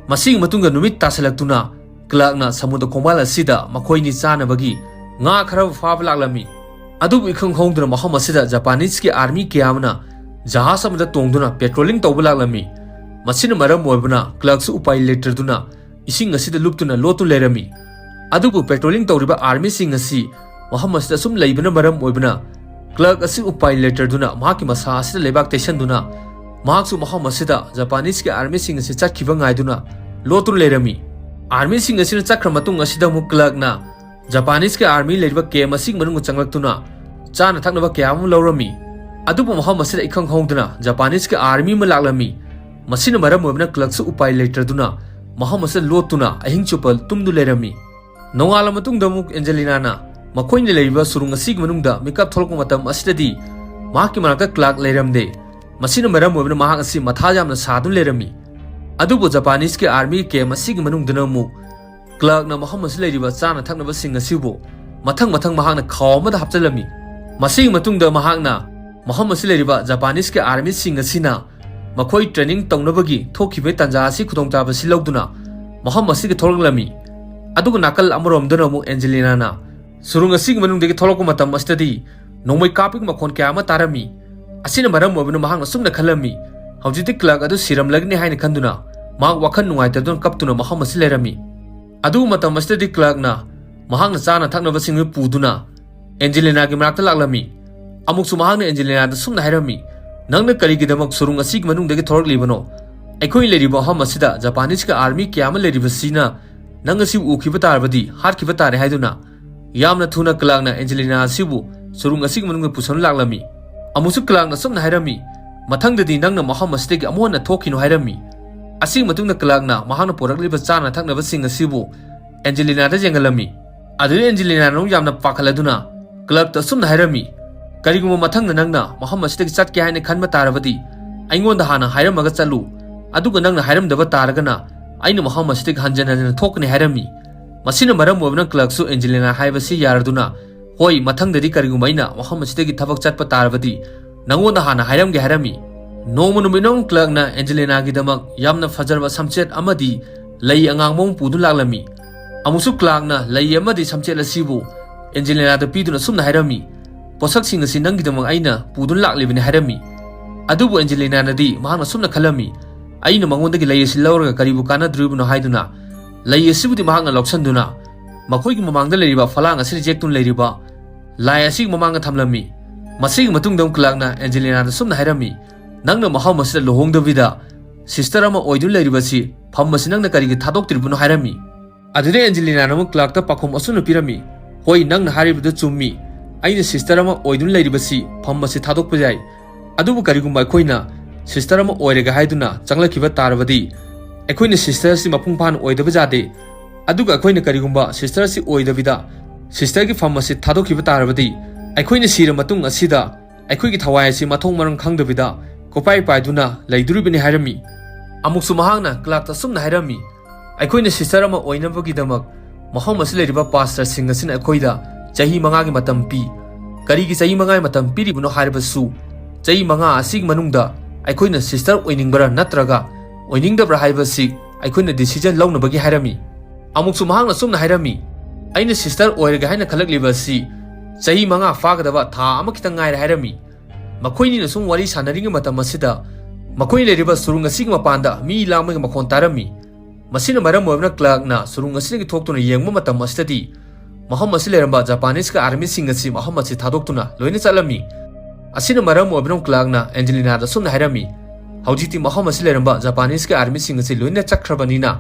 ꯃꯁꯤꯒꯤ ꯃꯇꯨꯡꯗ ꯅꯨꯃꯤꯠ ꯇꯥꯁꯤꯜꯂꯛꯇꯨꯅ ꯀ꯭ꯂꯥꯔꯛꯅ ꯁꯃꯨꯗ꯭ꯔ ꯈꯣꯡꯕꯥꯜ ꯑꯁꯤꯗ ꯃꯈꯣꯏꯅꯤ ꯆꯥꯅꯕꯒꯤ ꯉꯥ ꯈꯔ ꯐꯥꯕ ꯂꯥꯛꯂꯝꯃꯤ꯫ ꯑꯗꯨꯕꯨ ꯏꯈꯪ ꯈꯪꯍꯧꯗꯅ ꯃꯐꯝ ꯑꯁꯤꯗ ꯖꯄꯥꯅꯤꯁꯀꯤ ꯑꯥꯔꯃꯤ ꯀꯌꯥ ꯑꯃꯅ ꯖꯍꯥꯖ ꯑꯃꯗ ꯇꯣꯡꯗꯨꯅ ꯄꯦꯇ꯭ꯔꯣꯂꯤꯡ ꯇꯧꯕ ꯂꯥꯛꯂꯝꯃꯤ꯫ ꯃꯁꯤꯅ ꯃꯔꯝ ꯑꯣꯏꯕꯅ ꯀ꯭ꯂꯥꯔꯛꯁꯨ ꯎꯄꯥꯏ ꯂꯩꯇ꯭ꯔꯗꯨꯅ ꯏꯁꯤꯡ ꯑꯁꯤꯗ ꯂꯨꯞꯇꯨꯅ ꯂꯣꯠꯇꯨ ꯂꯩꯔꯝꯃꯤ꯫ ꯑꯗꯨꯕꯨ ꯄꯦꯇ꯭ꯔꯣꯂꯤꯡ ꯇꯧꯔꯤꯕ ꯑꯥꯔꯃꯤꯁꯤꯡ ꯑꯁꯤ ꯃꯐꯝ ꯑꯁꯤꯗ ꯁꯨꯝ ꯂꯩꯕꯅ ꯃꯔꯝ ꯑꯣꯏꯕꯅ ꯀ꯭ꯂꯥꯔꯛ ꯑꯁꯤ ꯎꯄꯥꯏ ꯂꯩꯇ꯭ꯔꯗꯨꯅ ꯃꯍꯥꯛꯀꯤ ꯃꯁꯥ ꯑꯁꯤꯗ ꯂꯩꯕꯥꯛ ꯇꯩꯁꯟꯗꯨꯅ ꯃꯍꯥꯛꯁꯨ ꯃꯐꯝ ꯑꯁꯤꯗ ꯖꯄꯥꯅꯤꯁꯀꯤ ꯑꯥꯔꯃꯤꯁꯤꯡ ꯑꯁꯤ ꯆꯠꯈꯤꯕ ꯉꯥꯏꯗꯨꯅ ꯂꯣꯠꯇꯨꯅ ꯂꯩꯔꯝꯃꯤ꯫ ꯑꯥꯔꯃꯤꯁꯤꯡ ꯑꯁꯤꯅ ꯆꯠꯈ꯭ꯔ ꯃꯇꯨꯡ ꯑꯁꯤꯗ ꯑꯃꯨꯛ ꯀ꯭ꯂꯥꯔꯛꯅ ꯖꯄꯥꯅꯤꯁꯀꯤ ꯑꯥꯔꯃꯤ ꯂꯩꯔꯤꯕ ꯀꯦꯝ ꯑꯁꯤꯒꯤ ꯃꯅꯨꯡꯗ ꯆꯪꯂꯛꯇꯨꯅ ꯆꯥꯅ ꯊꯛꯅꯕ ꯀꯌꯥ ꯑꯃ ꯂꯧꯔꯝꯃꯤ꯫ ꯑꯗꯨꯕꯨ ꯃꯐꯝ ꯑꯁꯤꯗ ꯏꯈꯪ ꯈꯪꯍꯧꯗꯅ ꯖꯄꯥꯅꯤꯁꯀꯤ ꯑꯥꯔꯃꯤ ꯑꯃ ꯂꯥꯛꯂꯝꯃꯤ꯫ ꯃꯁꯤꯅ ꯃꯔꯝ ꯑꯣꯏꯕꯅ ꯀ꯭ꯂꯥꯔꯛꯁꯨ ꯎꯄꯥꯏ ꯂꯩꯇ꯭ꯔꯗꯨꯅ ꯃꯐꯝ ꯑꯁꯤꯗ ꯂꯣꯠꯇꯨꯅ ꯑꯍꯤꯡ ꯆꯨꯞꯄ ꯇꯨꯝꯗꯨ ꯂꯩꯔꯝꯃꯤ꯫ ꯅꯣꯡꯉꯥꯜꯂ ꯃꯇꯨꯡꯗ ꯑꯃꯨꯛ ꯑꯦꯟꯖꯦꯂꯤꯅꯥꯅ ꯃꯈꯣꯏꯅ ꯂꯩꯔꯤꯕ ꯁꯨꯔꯨꯡ ꯑꯁꯤꯒꯤ ꯃꯅꯨꯡꯗ ꯃꯤꯀꯞ ꯊꯣꯛꯂꯛꯄ ꯃꯇꯝ ꯑꯁꯤꯗꯗꯤ ꯃꯍꯥꯛꯀꯤ ꯃꯅꯥꯛꯇ ꯀ꯭ꯂꯥꯔꯛ ꯂꯩꯔꯝꯗꯦ꯫ ꯃꯁꯤꯅ ꯃꯔꯝ ꯑꯣꯏꯕꯅ ꯃꯍꯥꯛ ꯑꯁꯤ ꯃꯊꯥ ꯌꯥꯝꯅ ꯁꯥꯗꯨꯅ ꯂꯩꯔꯝꯃꯤ꯫ ꯑꯗꯨꯕꯨ ꯖꯄꯥꯅꯤꯁꯀꯤ ꯑꯥꯔꯃꯤ ꯀꯦꯝ ꯑꯁꯤꯒꯤ ꯃꯅꯨꯡꯗꯅ ꯑꯃꯨꯛ ꯀ꯭ꯂꯥꯔꯛꯅ ꯃꯐꯝ ꯑꯁꯤ ꯂꯩꯔꯤꯕ ꯆꯥꯅ ꯊꯛꯅꯕꯁꯤꯡ ꯑꯁꯤꯕꯨ ꯃꯊꯪ ꯃꯊꯪ ꯃꯍꯥꯛꯅ ꯈꯥꯎ ꯑꯃꯗ ꯍꯥꯞꯆꯤꯜꯂꯝꯃꯤ꯫ ꯃꯁꯤꯒꯤ ꯃꯇꯨꯡꯗ ꯃꯍꯥꯛꯅ ꯃꯐꯝ ꯑꯁꯤ ꯂꯩꯔꯤꯕ ꯖꯄꯥꯅꯤꯁꯀꯤ ꯑꯥꯔꯃꯤꯁꯤꯡ ꯑꯁꯤꯅ ꯃꯈꯣꯏ ꯇ꯭ꯔꯦꯅꯤꯡ ꯇꯧꯅꯕꯒꯤ ꯊꯣꯛꯈꯤꯕꯒꯤ ꯇꯥꯟꯖꯥ ꯑꯁꯤ ꯈꯨꯗꯣꯡꯆꯥꯕꯁꯤ ꯂꯧꯗꯨꯅ ꯃꯐꯝ ꯑꯁꯤꯒꯤ ꯊꯣꯛꯂꯛꯂꯝꯃꯤ꯫ ꯑꯗꯨꯒ ꯅꯥꯀꯜ ꯑꯃꯔꯣꯝꯗꯅ ꯑꯃꯨꯛ ꯑꯦꯟꯖꯦꯂꯤꯅꯥꯅ ꯁꯨꯔꯨꯡ ꯑꯁꯤꯒꯤ ꯃꯅꯨꯡꯗꯒꯤ ꯊꯣꯛꯂꯛꯄ ꯃꯇꯝ ꯑꯁꯤꯗꯗꯤ ꯅꯣꯡꯃꯩ ꯀꯥꯞꯄꯒꯤ ꯃꯈꯣꯟ ꯀꯌꯥ ꯑꯃ ꯇꯥꯔꯝꯃꯤ꯫ ꯑꯁꯤꯅ ꯃꯔꯝ ꯑꯣꯏꯕꯅ ꯃꯍꯥꯛꯅ ꯁꯨꯝꯅ ꯈꯜꯂꯝꯃꯤ, ꯍꯧꯖꯤꯛꯇꯤ ꯀ꯭ꯂꯥꯔꯛ ꯑꯗꯨ ꯁꯤꯔꯝꯂꯒꯅꯤ ꯍꯥꯏꯅ ꯈꯟꯗꯨꯅ ꯃꯍꯥꯛ ꯋꯥꯈꯜ ꯅꯨꯡꯉꯥꯏꯇꯗꯨꯅ ꯀꯞꯇꯨꯅ ꯃꯐꯝ ꯑꯁꯤ ꯂꯩꯔꯝꯃꯤ꯫ ꯑꯗꯨ ꯃꯇꯝ ꯑꯁꯤꯗꯗꯤ ꯀ꯭ꯂꯥꯔꯛꯅ ꯃꯍꯥꯛꯅ ꯆꯥꯅ ꯊꯛꯅꯕꯁꯤꯡ ꯑꯗꯨ ꯄꯨꯗꯨꯅ ꯑꯦꯟꯖꯦꯂꯤꯅꯥꯒꯤ ꯃꯅꯥꯛꯇ ꯂꯥꯛꯂꯝꯃꯤ꯫ ꯑꯃꯨꯛꯁꯨ ꯃꯍꯥꯛꯅ ꯑꯦꯟꯖꯦꯂꯤꯅꯥꯗ ꯁꯨꯝꯅ ꯍꯥꯏꯔꯝꯃꯤ, "ꯅꯪꯅ ꯀꯔꯤꯒꯤꯗꯃꯛ ꯁꯨꯔꯨꯡ ꯑꯁꯤꯒꯤ ꯃꯅꯨꯡꯗꯒꯤ ꯊꯣꯔꯛꯂꯤꯕꯅꯣ? ꯑꯩꯈꯣꯏ ꯂꯩꯔꯤꯕ ꯃꯐꯝ ꯑꯁꯤꯗ ꯖꯄꯥꯅꯤꯁꯀꯤ ꯑꯥꯔꯃꯤ ꯀꯌꯥ ꯑꯃ ꯂꯩꯔꯤꯕꯁꯤꯅ ꯅꯪ ꯑꯁꯤꯕꯨ ꯎꯈꯤꯕ ꯇꯥꯔꯕꯗꯤ ꯍꯥꯠꯈꯤꯕ ꯇꯥꯔꯦ" ꯍꯥꯏꯗꯨꯅ ꯌꯥꯝꯅ ꯊꯨꯅ ꯀ꯭ꯂꯥꯔꯛꯅ ꯑꯦꯟꯖꯦꯂꯤꯅꯥ ꯑꯁꯤꯕꯨ ꯁꯨꯔꯨꯡ ꯑꯁꯤꯒꯤ ꯃꯅꯨꯡꯗ ꯄꯨꯁꯟ ꯂꯥꯛꯂꯝꯃꯤ꯫ ꯑꯃꯨꯛꯁꯨ ꯀ꯭ꯂꯥꯔꯛꯅ ꯁꯨꯝꯅ ꯍꯥꯏꯔꯝꯃꯤ, "ꯃꯊꯪꯗꯗꯤ ꯅꯪꯅ ꯃꯐꯝ ꯑꯁꯤꯗꯒꯤ ꯑꯃꯨꯛ ꯍꯟꯅ ꯊꯣꯛꯈꯤꯅꯨ" ꯍꯥꯏꯔꯝꯃꯤ꯫ ꯑꯁꯤꯒꯤ ꯃꯇꯨꯡꯗ ꯀ꯭ꯂꯥꯔꯛꯅ ꯃꯍꯥꯛꯅ ꯄꯨꯔꯛꯂꯤꯕ ꯆꯥꯅ ꯊꯛꯅꯕꯁꯤꯡ ꯑꯁꯤꯕꯨ ꯑꯦꯟꯖꯦꯂꯤꯅꯥꯗ ꯌꯦꯡꯍꯜꯂꯝꯃꯤ꯫ ꯑꯗꯨꯗ ꯑꯦꯟꯖꯦꯂꯤꯅꯥꯅ ꯑꯃꯨꯛ ꯌꯥꯝꯅ ꯄꯥꯈꯠꯂꯗꯨꯅ ꯀ꯭ꯂꯥꯔꯛꯇ ꯑꯁꯨꯝꯅ ꯍꯥꯏꯔꯝꯃꯤ, "ꯀꯔꯤꯒꯨꯝꯕ ꯃꯊꯪꯗ ꯅꯪꯅ ꯃꯐꯝ ꯑꯁꯤꯗꯒꯤ ꯆꯠꯀꯦ ꯍꯥꯏꯅ ꯈꯟꯕ ꯇꯥꯔꯕꯗꯤ ꯑꯩꯉꯣꯟꯗ ꯍꯥꯟꯅ ꯍꯥꯏꯔꯝꯃꯒ ꯆꯠꯂꯨ꯫ ꯑꯗꯨꯒ ꯅꯪꯅ ꯍꯥꯏꯔꯝꯗꯕ ꯇꯥꯔꯒꯅ ꯑꯩꯅ ꯃꯐꯝ ꯑꯁꯤꯗꯒꯤ ꯍꯟꯖꯟ ꯍꯟꯖꯟꯅ ꯊꯣꯛꯀꯅꯤ" ꯍꯥꯏꯔꯝꯃꯤ꯫ ꯃꯁꯤꯅ ꯃꯔꯝ ꯑꯣꯏꯕꯅ ꯀ꯭ꯂꯥꯔꯛꯁꯨ ꯑꯦꯟꯖꯦꯂꯤꯅꯥ ꯍꯥꯏꯕꯁꯤ ꯌꯥꯔꯗꯨꯅ, "ꯍꯣꯏ, ꯃꯊꯪꯗꯗꯤ ꯀꯔꯤꯒꯨꯝꯕ ꯑꯩꯅ ꯃꯐꯝ ꯑꯁꯤꯗꯒꯤ ꯊꯕꯛ ꯆꯠꯄ ꯇꯥꯔꯕꯗꯤ ꯅꯉꯣꯟꯗ ꯍꯥꯟꯅ ꯍꯥꯏꯔꯝꯒꯦ" ꯍꯥꯏꯔꯝꯃꯤ꯫ ꯅꯣꯡꯃ ꯅꯨꯃꯤꯠ ꯑꯃ ꯀ꯭ꯂꯥꯔꯛꯅ ꯑꯦꯟꯖꯦꯂꯤꯅꯥꯒꯤꯗꯃꯛ ꯌꯥꯝꯅ ꯐꯖꯔꯕ ꯁꯝꯆꯦꯠ ꯑꯃꯗꯤ ꯂꯩ ꯑꯉꯥꯡꯕ ꯑꯃ ꯄꯨꯗꯨꯅ ꯂꯥꯛꯂꯝꯃꯤ꯫ ꯑꯃꯨꯛꯁꯨ ꯀ꯭ꯂꯥꯔꯛꯅ ꯂꯩ ꯑꯃꯗꯤ ꯁꯝꯆꯦꯠ ꯑꯁꯤꯕꯨ ꯑꯦꯟꯖꯦꯂꯤꯅꯥꯗ ꯄꯤꯗꯨꯅ ꯁꯨꯝꯅ ꯍꯥꯏꯔꯝꯃꯤ, "ꯄꯣꯠꯁꯛꯁꯤꯡ ꯑꯁꯤ ꯅꯪꯒꯤꯗꯃꯛ ꯑꯩꯅ ꯄꯨꯗꯨꯅ ꯂꯥꯛꯂꯤꯕꯅꯤ" ꯍꯥꯏꯔꯝꯃꯤ꯫ ꯑꯗꯨꯕꯨ ꯑꯦꯟꯖꯦꯂꯤꯅꯥꯅꯗꯤ ꯃꯍꯥꯛꯅ ꯁꯨꯝꯅ ꯈꯜꯂꯝꯃꯤ, "ꯑꯩꯅ ꯃꯉꯣꯟꯗꯒꯤ ꯂꯩ ꯑꯁꯤ ꯂꯧꯔꯒ ꯀꯔꯤꯕꯨ ꯀꯥꯟꯅꯗꯣꯔꯤꯕꯅꯣ?" ꯍꯥꯏꯗꯨꯅ ꯂꯩ ꯑꯁꯤꯕꯨꯗꯤ ꯃꯍꯥꯛꯅ ꯂꯧꯁꯤꯟꯗꯨꯅ ꯃꯈꯣꯏꯒꯤ ꯃꯃꯥꯡꯗ ꯂꯩꯔꯤꯕ ꯐꯂꯥꯡ ꯑꯁꯤꯗ ꯌꯦꯛꯇꯨꯅ ꯂꯩꯔꯤꯕ ꯂꯥꯏ ꯑꯁꯤꯒꯤ ꯃꯃꯥꯡꯗ ꯊꯝꯂꯝꯃꯤ꯫ ꯃꯁꯤꯒꯤ ꯃꯇꯨꯡꯗ ꯑꯃꯨꯛ ꯀ꯭ꯂꯥꯔꯛꯅ ꯑꯦꯟꯖꯦꯂꯤꯅꯥꯗ ꯁꯨꯝꯅ ꯍꯥꯏꯔꯝꯃꯤ, "ꯅꯪꯅ ꯃꯍꯧ ꯑꯁꯤꯗ ꯂꯨꯍꯣꯡꯗꯕꯤꯗ ꯁꯤꯁꯇꯔ ꯑꯃ ꯑꯣꯏꯗꯨꯅ ꯂꯩꯔꯤꯕꯁꯤ, ꯐꯝ ꯑꯁꯤ ꯅꯪꯅ ꯀꯔꯤꯒꯤ ꯊꯥꯗꯣꯛꯇ꯭ꯔꯤꯕꯅꯣ?" ꯍꯥꯏꯔꯝꯃꯤ꯫ ꯑꯗꯨꯗ ꯑꯦꯟꯖꯦꯂꯤꯅꯥꯅ ꯑꯃꯨꯛ ꯀ꯭ꯂꯥꯔꯛꯇ ꯄꯥꯎꯈꯨꯝ ꯑꯁꯨꯝꯅ ꯄꯤꯔꯝꯃꯤ, "ꯍꯣꯏ, ꯅꯪꯅ ꯍꯥꯏꯔꯤꯕꯗꯨ ꯆꯨꯝꯃꯤ꯫ ꯑꯩꯅ ꯁꯤꯁꯇꯔ ꯑꯃ ꯑꯣꯏꯗꯨꯅ ꯂꯩꯔꯤꯕꯁꯤ ꯐꯝ ꯑꯁꯤ ꯊꯥꯗꯣꯛꯄ ꯌꯥꯏ꯫ ꯑꯗꯨꯕꯨ ꯀꯔꯤꯒꯨꯝꯕ ꯑꯩꯈꯣꯏꯅ ꯁꯤꯁꯇꯔ ꯑꯃ ꯑꯣꯏꯔꯒꯦ ꯍꯥꯏꯗꯨꯅ ꯆꯪꯂꯛꯈꯤꯕ ꯇꯥꯔꯕꯗꯤ, ꯑꯩꯈꯣꯏꯅ ꯁꯤꯁꯇꯔ ꯑꯁꯤ ꯃꯄꯨꯡ ꯐꯥꯅ ꯑꯣꯏꯗꯕ ꯌꯥꯗꯦ꯫ ꯑꯗꯨꯒ ꯑꯩꯈꯣꯏꯅ ꯀꯔꯤꯒꯨꯝꯕ ꯁꯤꯁꯇꯔ ꯑꯁꯤ ꯑꯣꯏꯗꯕꯤꯗ ꯁꯤꯁꯇꯔꯒꯤ ꯐꯝ ꯑꯁꯤ ꯊꯥꯗꯣꯛꯈꯤꯕ ꯇꯥꯔꯕꯗꯤ, ꯑꯩꯈꯣꯏꯅ ꯁꯤꯔ ꯃꯇꯨꯡ ꯑꯁꯤꯗ ꯑꯩꯈꯣꯏꯒꯤ ꯊꯋꯥꯏ ꯑꯁꯤ ꯃꯊꯣꯡ ꯃꯔꯝ ꯈꯪꯗꯕꯤꯗ ꯀꯣꯄꯥꯏ ꯄꯥꯏꯗꯨꯅ ꯂꯩꯗꯣꯔꯤꯕꯅꯤ" ꯍꯥꯏꯔꯝꯃꯤ꯫ ꯑꯃꯨꯛꯁꯨ ꯃꯍꯥꯛꯅ ꯀ꯭ꯂꯥꯔꯛꯇ ꯑꯁꯨꯝꯅ ꯍꯥꯏꯔꯝꯃꯤ, "ꯑꯩꯈꯣꯏꯅ ꯁꯤꯁꯇꯔ ꯑꯃ ꯑꯣꯏꯅꯕꯒꯤꯗꯃꯛ ꯃꯐꯝ ꯑꯁꯤ ꯂꯩꯔꯤꯕ ꯄꯥꯁꯇꯔꯁꯤꯡ ꯑꯁꯤꯅ ꯑꯩꯈꯣꯏꯗ ꯆꯍꯤ ꯃꯉꯥꯒꯤ ꯃꯇꯝ ꯄꯤ꯫ ꯀꯔꯤꯒꯤ ꯆꯍꯤ ꯃꯉꯥꯒꯤ ꯃꯇꯝ ꯄꯤꯔꯤꯕꯅꯣ ꯍꯥꯏꯔꯕꯁꯨ, ꯆꯍꯤ ꯃꯉꯥ ꯑꯁꯤꯒꯤ ꯃꯅꯨꯡꯗ ꯑꯩꯈꯣꯏꯅ ꯁꯤꯁꯇꯔ ꯑꯣꯏꯅꯤꯡꯕ꯭ꯔꯥ ꯅꯠꯇ꯭ꯔꯒ ꯑꯣꯏꯅꯤꯡꯗꯕ꯭ꯔꯥ ꯍꯥꯏꯕꯁꯤ ꯑꯩꯈꯣꯏꯅ ꯗꯤꯁꯤꯖꯟ ꯂꯧꯅꯕꯒꯤ" ꯍꯥꯏꯔꯝꯃꯤ꯫ ꯑꯃꯨꯛꯁꯨ ꯃꯍꯥꯛꯅ ꯑꯁꯨꯝꯅ ꯍꯥꯏꯔꯝꯃꯤ, "ꯑꯩꯅ ꯁꯤꯁꯇꯔ ꯑꯣꯏꯔꯒꯦ ꯍꯥꯏꯅ ꯈꯜꯂꯛꯂꯤꯕ ꯑꯁꯤ ꯆꯍꯤ ꯃꯉꯥ ꯐꯥꯒꯗꯕ ꯊꯥ ꯑꯃꯈꯛꯇꯪ ꯉꯥꯏꯔꯦ" ꯍꯥꯏꯔꯝꯃꯤ꯫ ꯃꯈꯣꯏꯅꯤꯅ ꯁꯨꯝ ꯋꯥꯔꯤ ꯁꯥꯟꯅꯔꯤꯉꯩ ꯃꯇꯝ ꯑꯁꯤꯗ ꯃꯈꯣꯏ ꯂꯩꯔꯤꯕ ꯁꯨꯔꯨꯡ ꯑꯁꯤꯒꯤ ꯃꯄꯥꯟꯗ ꯃꯤ ꯂꯥꯡꯕꯒꯤ ꯃꯈꯣꯟ ꯇꯥꯔꯝꯃꯤ꯫ ꯃꯁꯤꯅ ꯃꯔꯝ ꯑꯣꯏꯗꯨꯅ ꯀ꯭ꯂꯥꯔꯛꯅ ꯁꯨꯔꯨꯡ ꯑꯁꯤꯗꯒꯤ ꯊꯣꯛꯇꯨꯅ ꯌꯦꯡꯕ ꯃꯇꯝ ꯑꯁꯤꯗꯗꯤ ꯃꯐꯝ ꯑꯁꯤ ꯂꯩꯔꯝꯕ ꯖꯄꯥꯅꯤꯁꯀꯤ ꯑꯥꯔꯃꯤꯁꯤꯡ ꯑꯁꯤ ꯃꯐꯝ ꯑꯁꯤ ꯊꯥꯗꯣꯛꯇꯨꯅ ꯂꯣꯏꯅ ꯆꯠꯂꯝꯃꯤ꯫ ꯑꯁꯤꯅ ꯃꯔꯝ ꯑꯣꯏꯗꯨꯅ ꯀ꯭ꯂꯥꯔꯛꯅ ꯑꯦꯟꯖꯦꯂꯤꯅꯥꯗ ꯑꯁꯨꯝꯅ ꯍꯥꯏꯔꯝꯃꯤ, "ꯍꯧꯖꯤꯛꯇꯤ ꯃꯐꯝ ꯑꯁꯤ ꯂꯩꯔꯝꯕ ꯖꯄꯥꯅꯤꯁꯀꯤ ꯑꯥꯔꯃꯤꯁꯤꯡ ꯑꯁꯤ ꯂꯣꯏꯅ ꯆꯠꯈ꯭ꯔꯕꯅꯤꯅ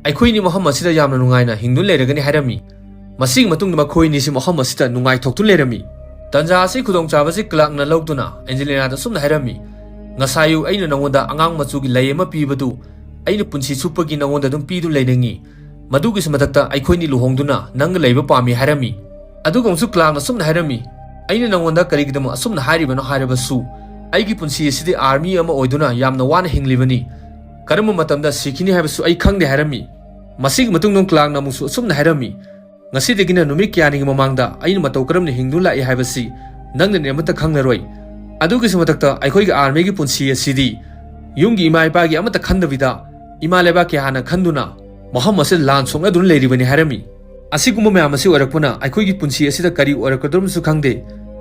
ꯑꯩꯈꯣꯏꯅꯤ ꯃꯐꯝ ꯑꯁꯤꯗ ꯌꯥꯝꯅ ꯅꯨꯡꯉꯥꯏꯅ ꯍꯤꯡꯗꯨꯅ ꯂꯩꯔꯒꯅꯤ" ꯍꯥꯏꯔꯝꯃꯤ꯫ ꯃꯁꯤꯒꯤ ꯃꯇꯨꯡꯗ ꯃꯈꯣꯏ ꯑꯅꯤꯁꯤ ꯃꯐꯝ ꯑꯁꯤꯗ ꯅꯨꯡꯉꯥꯏꯊꯣꯛꯇꯨꯅ ꯂꯩꯔꯝꯃꯤ꯫ ꯇꯟꯖꯥ ꯑꯁꯤ ꯈꯨꯗꯣꯡꯆꯥꯕꯁꯤ ꯀ꯭ꯂꯥꯔꯛꯅ ꯂꯧꯗꯨꯅ ꯑꯦꯟꯖꯦꯂꯤꯅꯥꯗ ꯑꯁꯨꯝꯅ ꯍꯥꯏꯔꯝꯃꯤ, "ꯉꯁꯥꯏ ꯑꯌꯨꯛ ꯑꯩꯅ ꯅꯉꯣꯟꯗ ꯑꯉꯥꯡ ꯃꯆꯨꯒꯤ ꯂꯩ ꯑꯃ ꯄꯤꯕꯗꯨ ꯑꯩꯅ ꯄꯨꯟꯁꯤ ꯆꯨꯞꯄꯒꯤ ꯅꯉꯣꯟꯗ ꯑꯗꯨꯝ ꯄꯤꯗꯨꯅ ꯂꯩꯅꯤꯡꯏ꯫ ꯃꯗꯨꯒꯤꯁꯨ ꯃꯊꯛꯇ ꯑꯩꯈꯣꯏꯅꯤ ꯂꯨꯍꯣꯡꯗꯨꯅ ꯅꯪꯒ ꯂꯩꯕ ꯄꯥꯝꯃꯤ" ꯍꯥꯏꯔꯝꯃꯤ꯫ ꯑꯗꯨꯒ ꯑꯃꯨꯛꯁꯨ ꯀ꯭ꯂꯥꯔꯛꯅ ꯑꯁꯨꯝꯅ ꯍꯥꯏꯔꯝꯃꯤ, "ꯑꯩꯅ ꯅꯉꯣꯟꯗ ꯀꯔꯤꯒꯤꯗꯃꯛ ꯑꯁꯨꯝꯅ ꯍꯥꯏꯔꯤꯕꯅꯣ ꯍꯥꯏꯔꯕꯁꯨ, ꯑꯩꯒꯤ ꯄꯨꯟꯁꯤ ꯑꯁꯤꯗꯤ ꯑꯥꯔꯃꯤ ꯑꯃ ꯑꯣꯏꯗꯨꯅ ꯌꯥꯝꯅ ꯋꯥꯅ ꯍꯤꯡꯂꯤꯕꯅꯤ꯫ ꯀꯔꯝꯕ ꯃꯇꯝꯗ ꯁꯤꯈꯤꯅꯤ ꯍꯥꯏꯕꯁꯨ ꯑꯩ ꯈꯪꯗꯦ" ꯍꯥꯏꯔꯝꯃꯤ꯫ ꯃꯁꯤꯒꯤ ꯃꯇꯨꯡꯗ ꯀ꯭ꯂꯥꯔꯛꯅ ꯑꯃꯨꯛꯁꯨ ꯑꯁꯨꯝꯅ ꯍꯥꯏꯔꯝꯃꯤ, "ꯉꯁꯤꯗꯒꯤꯅ ꯅꯨꯃꯤꯠ ꯀꯌꯥꯅꯤꯒꯤ ꯃꯃꯥꯡꯗ ꯑꯩꯅ ꯃꯇꯧ ꯀꯔꯝꯅ ꯍꯤꯡꯗꯨꯅ ꯂꯥꯛꯏ ꯍꯥꯏꯕꯁꯤ ꯅꯪꯅꯗꯤ ꯑꯃꯠꯇ ꯈꯪꯂꯔꯣꯏ꯫ ꯑꯗꯨꯒꯤꯁꯨ ꯃꯊꯛꯇ ꯑꯩꯈꯣꯏꯒꯤ ꯑꯥꯔꯃꯤꯒꯤ ꯄꯨꯟꯁꯤ ꯑꯁꯤꯗꯤ ꯌꯨꯝꯒꯤ ꯏꯃꯥ ꯏꯄꯥꯒꯤ ꯑꯃꯠꯇ ꯈꯟꯗꯕꯤꯗ ꯏꯃꯥ ꯂꯩꯕꯥꯛꯀꯤ ꯍꯥꯟꯅ ꯈꯟꯗꯨꯅ ꯃꯐꯝ ꯑꯁꯤꯗ ꯂꯥꯟ ꯁꯣꯛꯅꯗꯨꯅ ꯂꯩꯔꯤꯕꯅꯤ" ꯍꯥꯏꯔꯝꯃꯤ꯫ "ꯑꯁꯤꯒꯨꯝꯕ ꯃꯌꯥꯝ ꯑꯁꯤ ꯑꯣꯏꯔꯛꯄꯅ ꯑꯩꯈꯣꯏꯒꯤ ꯄꯨꯟꯁꯤ ꯑꯁꯤꯗ ꯀꯔꯤ ꯑꯣꯏꯔꯛꯀꯗꯧꯔꯤꯕꯅꯁꯨ ꯈꯪꯗꯦ꯫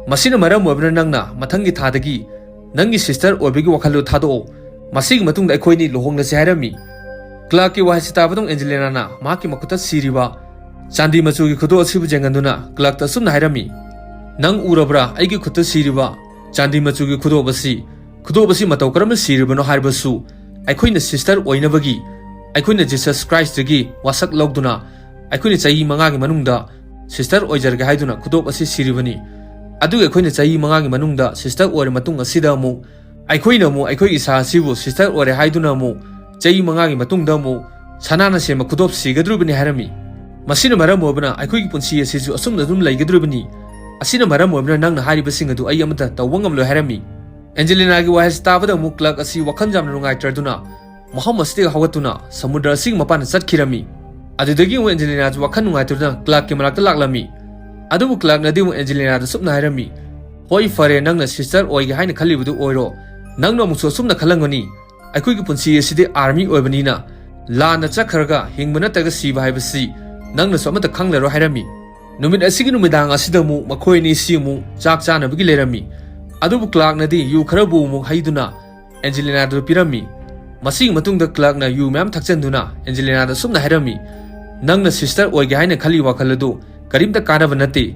ꯃꯁꯤꯅ ꯃꯔꯝ ꯑꯣꯏꯕꯅ ꯅꯪꯅ ꯃꯊꯪꯒꯤ ꯊꯥꯗꯒꯤ ꯅꯪꯒꯤ ꯁꯤꯁꯇꯔ ꯑꯣꯏꯕꯒꯤ ꯋꯥꯈꯜꯂꯣꯟ ꯊꯥꯗꯣꯛꯑꯣ꯫ ꯃꯁꯤꯒꯤ ꯃꯇꯨꯡꯗ ꯑꯩꯈꯣꯏꯅꯤ ꯂꯨꯍꯣꯡꯂꯁꯤ" ꯍꯥꯏꯔꯝꯃꯤ꯫ ꯀ꯭ꯂꯥꯔꯛꯀꯤ ꯋꯥꯍꯩꯁꯤ ꯇꯥꯕꯗ ꯑꯦꯟꯖꯦꯂꯤꯅꯥꯅ ꯃꯍꯥꯛꯀꯤ ꯃꯈꯨꯠꯇ ꯁꯤꯔꯤꯕ ꯆꯥꯟꯗꯤ ꯃꯆꯨꯒꯤ ꯈꯨꯗꯣꯞ ꯑꯁꯤꯕꯨ ꯌꯦꯡꯍꯟꯗꯨꯅ ꯀ꯭ꯂꯥꯔꯛꯇ ꯑꯁꯨꯝꯅ ꯍꯥꯏꯔꯝꯃꯤ, "ꯅꯪ ꯎꯔꯕ꯭ꯔꯥ ꯑꯩꯒꯤ ꯈꯨꯠꯇ ꯁꯤꯔꯤꯕ ꯆꯥꯟꯗꯤ ꯃꯆꯨꯒꯤ ꯈꯨꯗꯣꯞ ꯑꯁꯤ? ꯈꯨꯗꯣꯞ ꯑꯁꯤ ꯃꯇꯧ ꯀꯔꯝꯅ ꯁꯤꯔꯤꯕꯅꯣ ꯍꯥꯏꯔꯕꯁꯨ, ꯑꯩꯈꯣꯏꯅ ꯁꯤꯁꯇꯔ ꯑꯣꯏꯅꯕꯒꯤ ꯑꯩꯈꯣꯏꯅ ꯖꯤꯁꯁ ꯈ꯭ꯔꯥꯏꯁꯇꯒꯤ ꯋꯥꯁꯛ ꯂꯧꯗꯨꯅ ꯑꯩꯈꯣꯏꯅ ꯆꯍꯤ ꯃꯉꯥꯒꯤ ꯃꯅꯨꯡꯗ ꯁꯤꯁꯇꯔ ꯑꯣꯏꯖꯔꯒꯦ ꯍꯥꯏꯗꯨꯅ ꯈꯨꯗꯣꯞ ꯑꯁꯤ ꯁꯤꯔꯤꯕꯅꯤ꯫ ꯑꯗꯨꯒ ꯑꯩꯈꯣꯏꯅ ꯆꯍꯤ ꯃꯉꯥꯒꯤ ꯃꯅꯨꯡꯗ ꯁꯤꯁꯇꯔ ꯑꯣꯏꯔ ꯃꯇꯨꯡ ꯑꯁꯤꯗ ꯑꯃꯨꯛ ꯑꯩꯈꯣꯏꯅ ꯑꯃꯨꯛ ꯑꯩꯈꯣꯏ ꯏꯁꯥ ꯑꯁꯤꯕꯨ ꯁꯤꯁꯇꯔ ꯑꯣꯏꯔꯦ ꯍꯥꯏꯗꯨꯅ ꯑꯃꯨꯛ ꯆꯍꯤ ꯃꯉꯥꯒꯤ ꯃꯇꯨꯡꯗ ꯑꯃꯨꯛ ꯁꯅꯥꯅ ꯁꯦꯝꯕ ꯈꯨꯗꯣꯞ ꯁꯤꯒꯗꯧꯔꯤꯕꯅꯤ" ꯍꯥꯏꯔꯝꯃꯤ꯫ "ꯃꯁꯤꯅ ꯃꯔꯝ ꯑꯣꯏꯕꯅ ꯑꯩꯈꯣꯏꯒꯤ ꯄꯨꯟꯁꯤ ꯑꯁꯤꯁꯨ ꯑꯁꯨꯝꯅ ꯑꯗꯨꯝ ꯂꯩꯒꯗꯧꯔꯤꯕꯅꯤ꯫ ꯑꯁꯤꯅ ꯃꯔꯝ ꯑꯣꯏꯕꯅ ꯅꯪꯅ ꯍꯥꯏꯔꯤꯕꯁꯤꯡ ꯑꯗꯨ ꯑꯩ ꯑꯃꯠꯇ ꯇꯧꯕ ꯉꯝꯂꯣꯏ" ꯍꯥꯏꯔꯝꯃꯤ꯫ ꯑꯦꯟꯖꯦꯂꯤꯅꯥꯒꯤ ꯋꯥꯍꯩꯁꯤ ꯇꯥꯕꯗ ꯑꯃꯨꯛ ꯀ꯭ꯂꯥꯔꯛ ꯑꯁꯤ ꯋꯥꯈꯜ ꯌꯥꯝꯅ ꯅꯨꯡꯉꯥꯏꯇ꯭ꯔꯗꯨꯅ ꯃꯐꯝ ꯑꯁꯤꯗꯒꯤ ꯍꯧꯒꯠꯇꯨꯅ ꯁꯃꯨꯗ꯭ꯔ ꯑꯁꯤꯒꯤ ꯃꯄꯥꯟꯗ ꯆꯠꯈꯤꯔꯝꯃꯤ꯫ ꯑꯗꯨꯗꯒꯤ ꯑꯃꯨꯛ ꯑꯦꯟꯖꯦꯂꯤꯅꯥꯁꯨ ꯋꯥꯈꯜ ꯅꯨꯡꯉꯥꯏꯇꯗꯨꯅ ꯀ꯭ꯂꯥꯔꯛꯀꯤ ꯃꯅꯥꯛꯇ ꯂꯥꯛꯂꯝꯃꯤ꯫ ꯑꯗꯨꯕꯨ ꯀ꯭ꯂꯥꯔꯛꯅꯗꯤ ꯑꯃꯨꯛ ꯑꯦꯟꯖꯦꯂꯤꯅꯥꯗ ꯁꯨꯞꯅ ꯍꯥꯏꯔꯝꯃꯤ, "ꯍꯣꯏ, ꯐꯔꯦ, ꯅꯪꯅ ꯁꯤꯁꯇꯔ ꯑꯣꯏꯒꯦ ꯍꯥꯏꯅ ꯈꯜꯂꯤꯕꯗꯨ ꯑꯣꯏꯔꯣ꯫ ꯅꯪꯅ ꯑꯃꯨꯛꯁꯨ ꯑꯁꯨꯝꯅ ꯈꯜꯂꯝꯒꯅꯤ, ꯑꯩꯈꯣꯏꯒꯤ ꯄꯨꯟꯁꯤ ꯑꯁꯤꯗꯤ ꯑꯥꯔꯃꯤ ꯑꯣꯏꯕꯅꯤꯅ ꯂꯥꯟꯅ ꯆꯠꯈ꯭ꯔꯒ ꯍꯤꯡꯕ ꯅꯠꯇ꯭ꯔꯒ ꯁꯤꯕ ꯍꯥꯏꯕꯁꯤ ꯅꯪꯅꯁꯨ ꯑꯃꯠꯇ ꯈꯪꯂꯔꯣꯏ" ꯍꯥꯏꯔꯝꯃꯤ꯫ ꯅꯨꯃꯤꯠ ꯑꯁꯤꯒꯤ ꯅꯨꯃꯤꯗꯥꯡ ꯑꯁꯤꯗ ꯑꯃꯨꯛ ꯃꯈꯣꯏ ꯑꯅꯤ ꯁꯤ ꯑꯃꯨꯛ ꯆꯥꯛ ꯆꯥꯅꯕꯒꯤ ꯂꯩꯔꯝꯃꯤ꯫ ꯑꯗꯨꯕꯨ ꯀ꯭ꯂꯥꯔꯛꯅꯗꯤ ꯌꯨ ꯈꯔꯕꯨ ꯑꯃꯨꯛ ꯍꯩꯗꯨꯅ ꯑꯦꯟꯖꯦꯂꯤꯅꯥꯗ ꯄꯤꯔꯝꯃꯤ꯫ ꯃꯁꯤꯒꯤ ꯃꯇꯨꯡꯗ ꯀ꯭ꯂꯥꯔꯛꯅ ꯌꯨ ꯃꯌꯥꯝ ꯊꯛꯆꯟꯗꯨꯅ ꯑꯦꯟꯖꯦꯂꯤꯅꯥꯗ ꯑꯁꯨꯝꯅ ꯍꯥꯏꯔꯝꯃꯤ, "ꯅꯪꯅ ꯁꯤꯁꯇꯔ ꯑꯣꯏꯒꯦ ꯍꯥꯏꯅ ꯈꯜꯂꯤ ꯋꯥꯈꯜ ꯑꯗꯨ ꯀꯔꯤꯝꯇ ꯀꯥꯟꯅꯕ ꯅꯠꯇꯦ꯫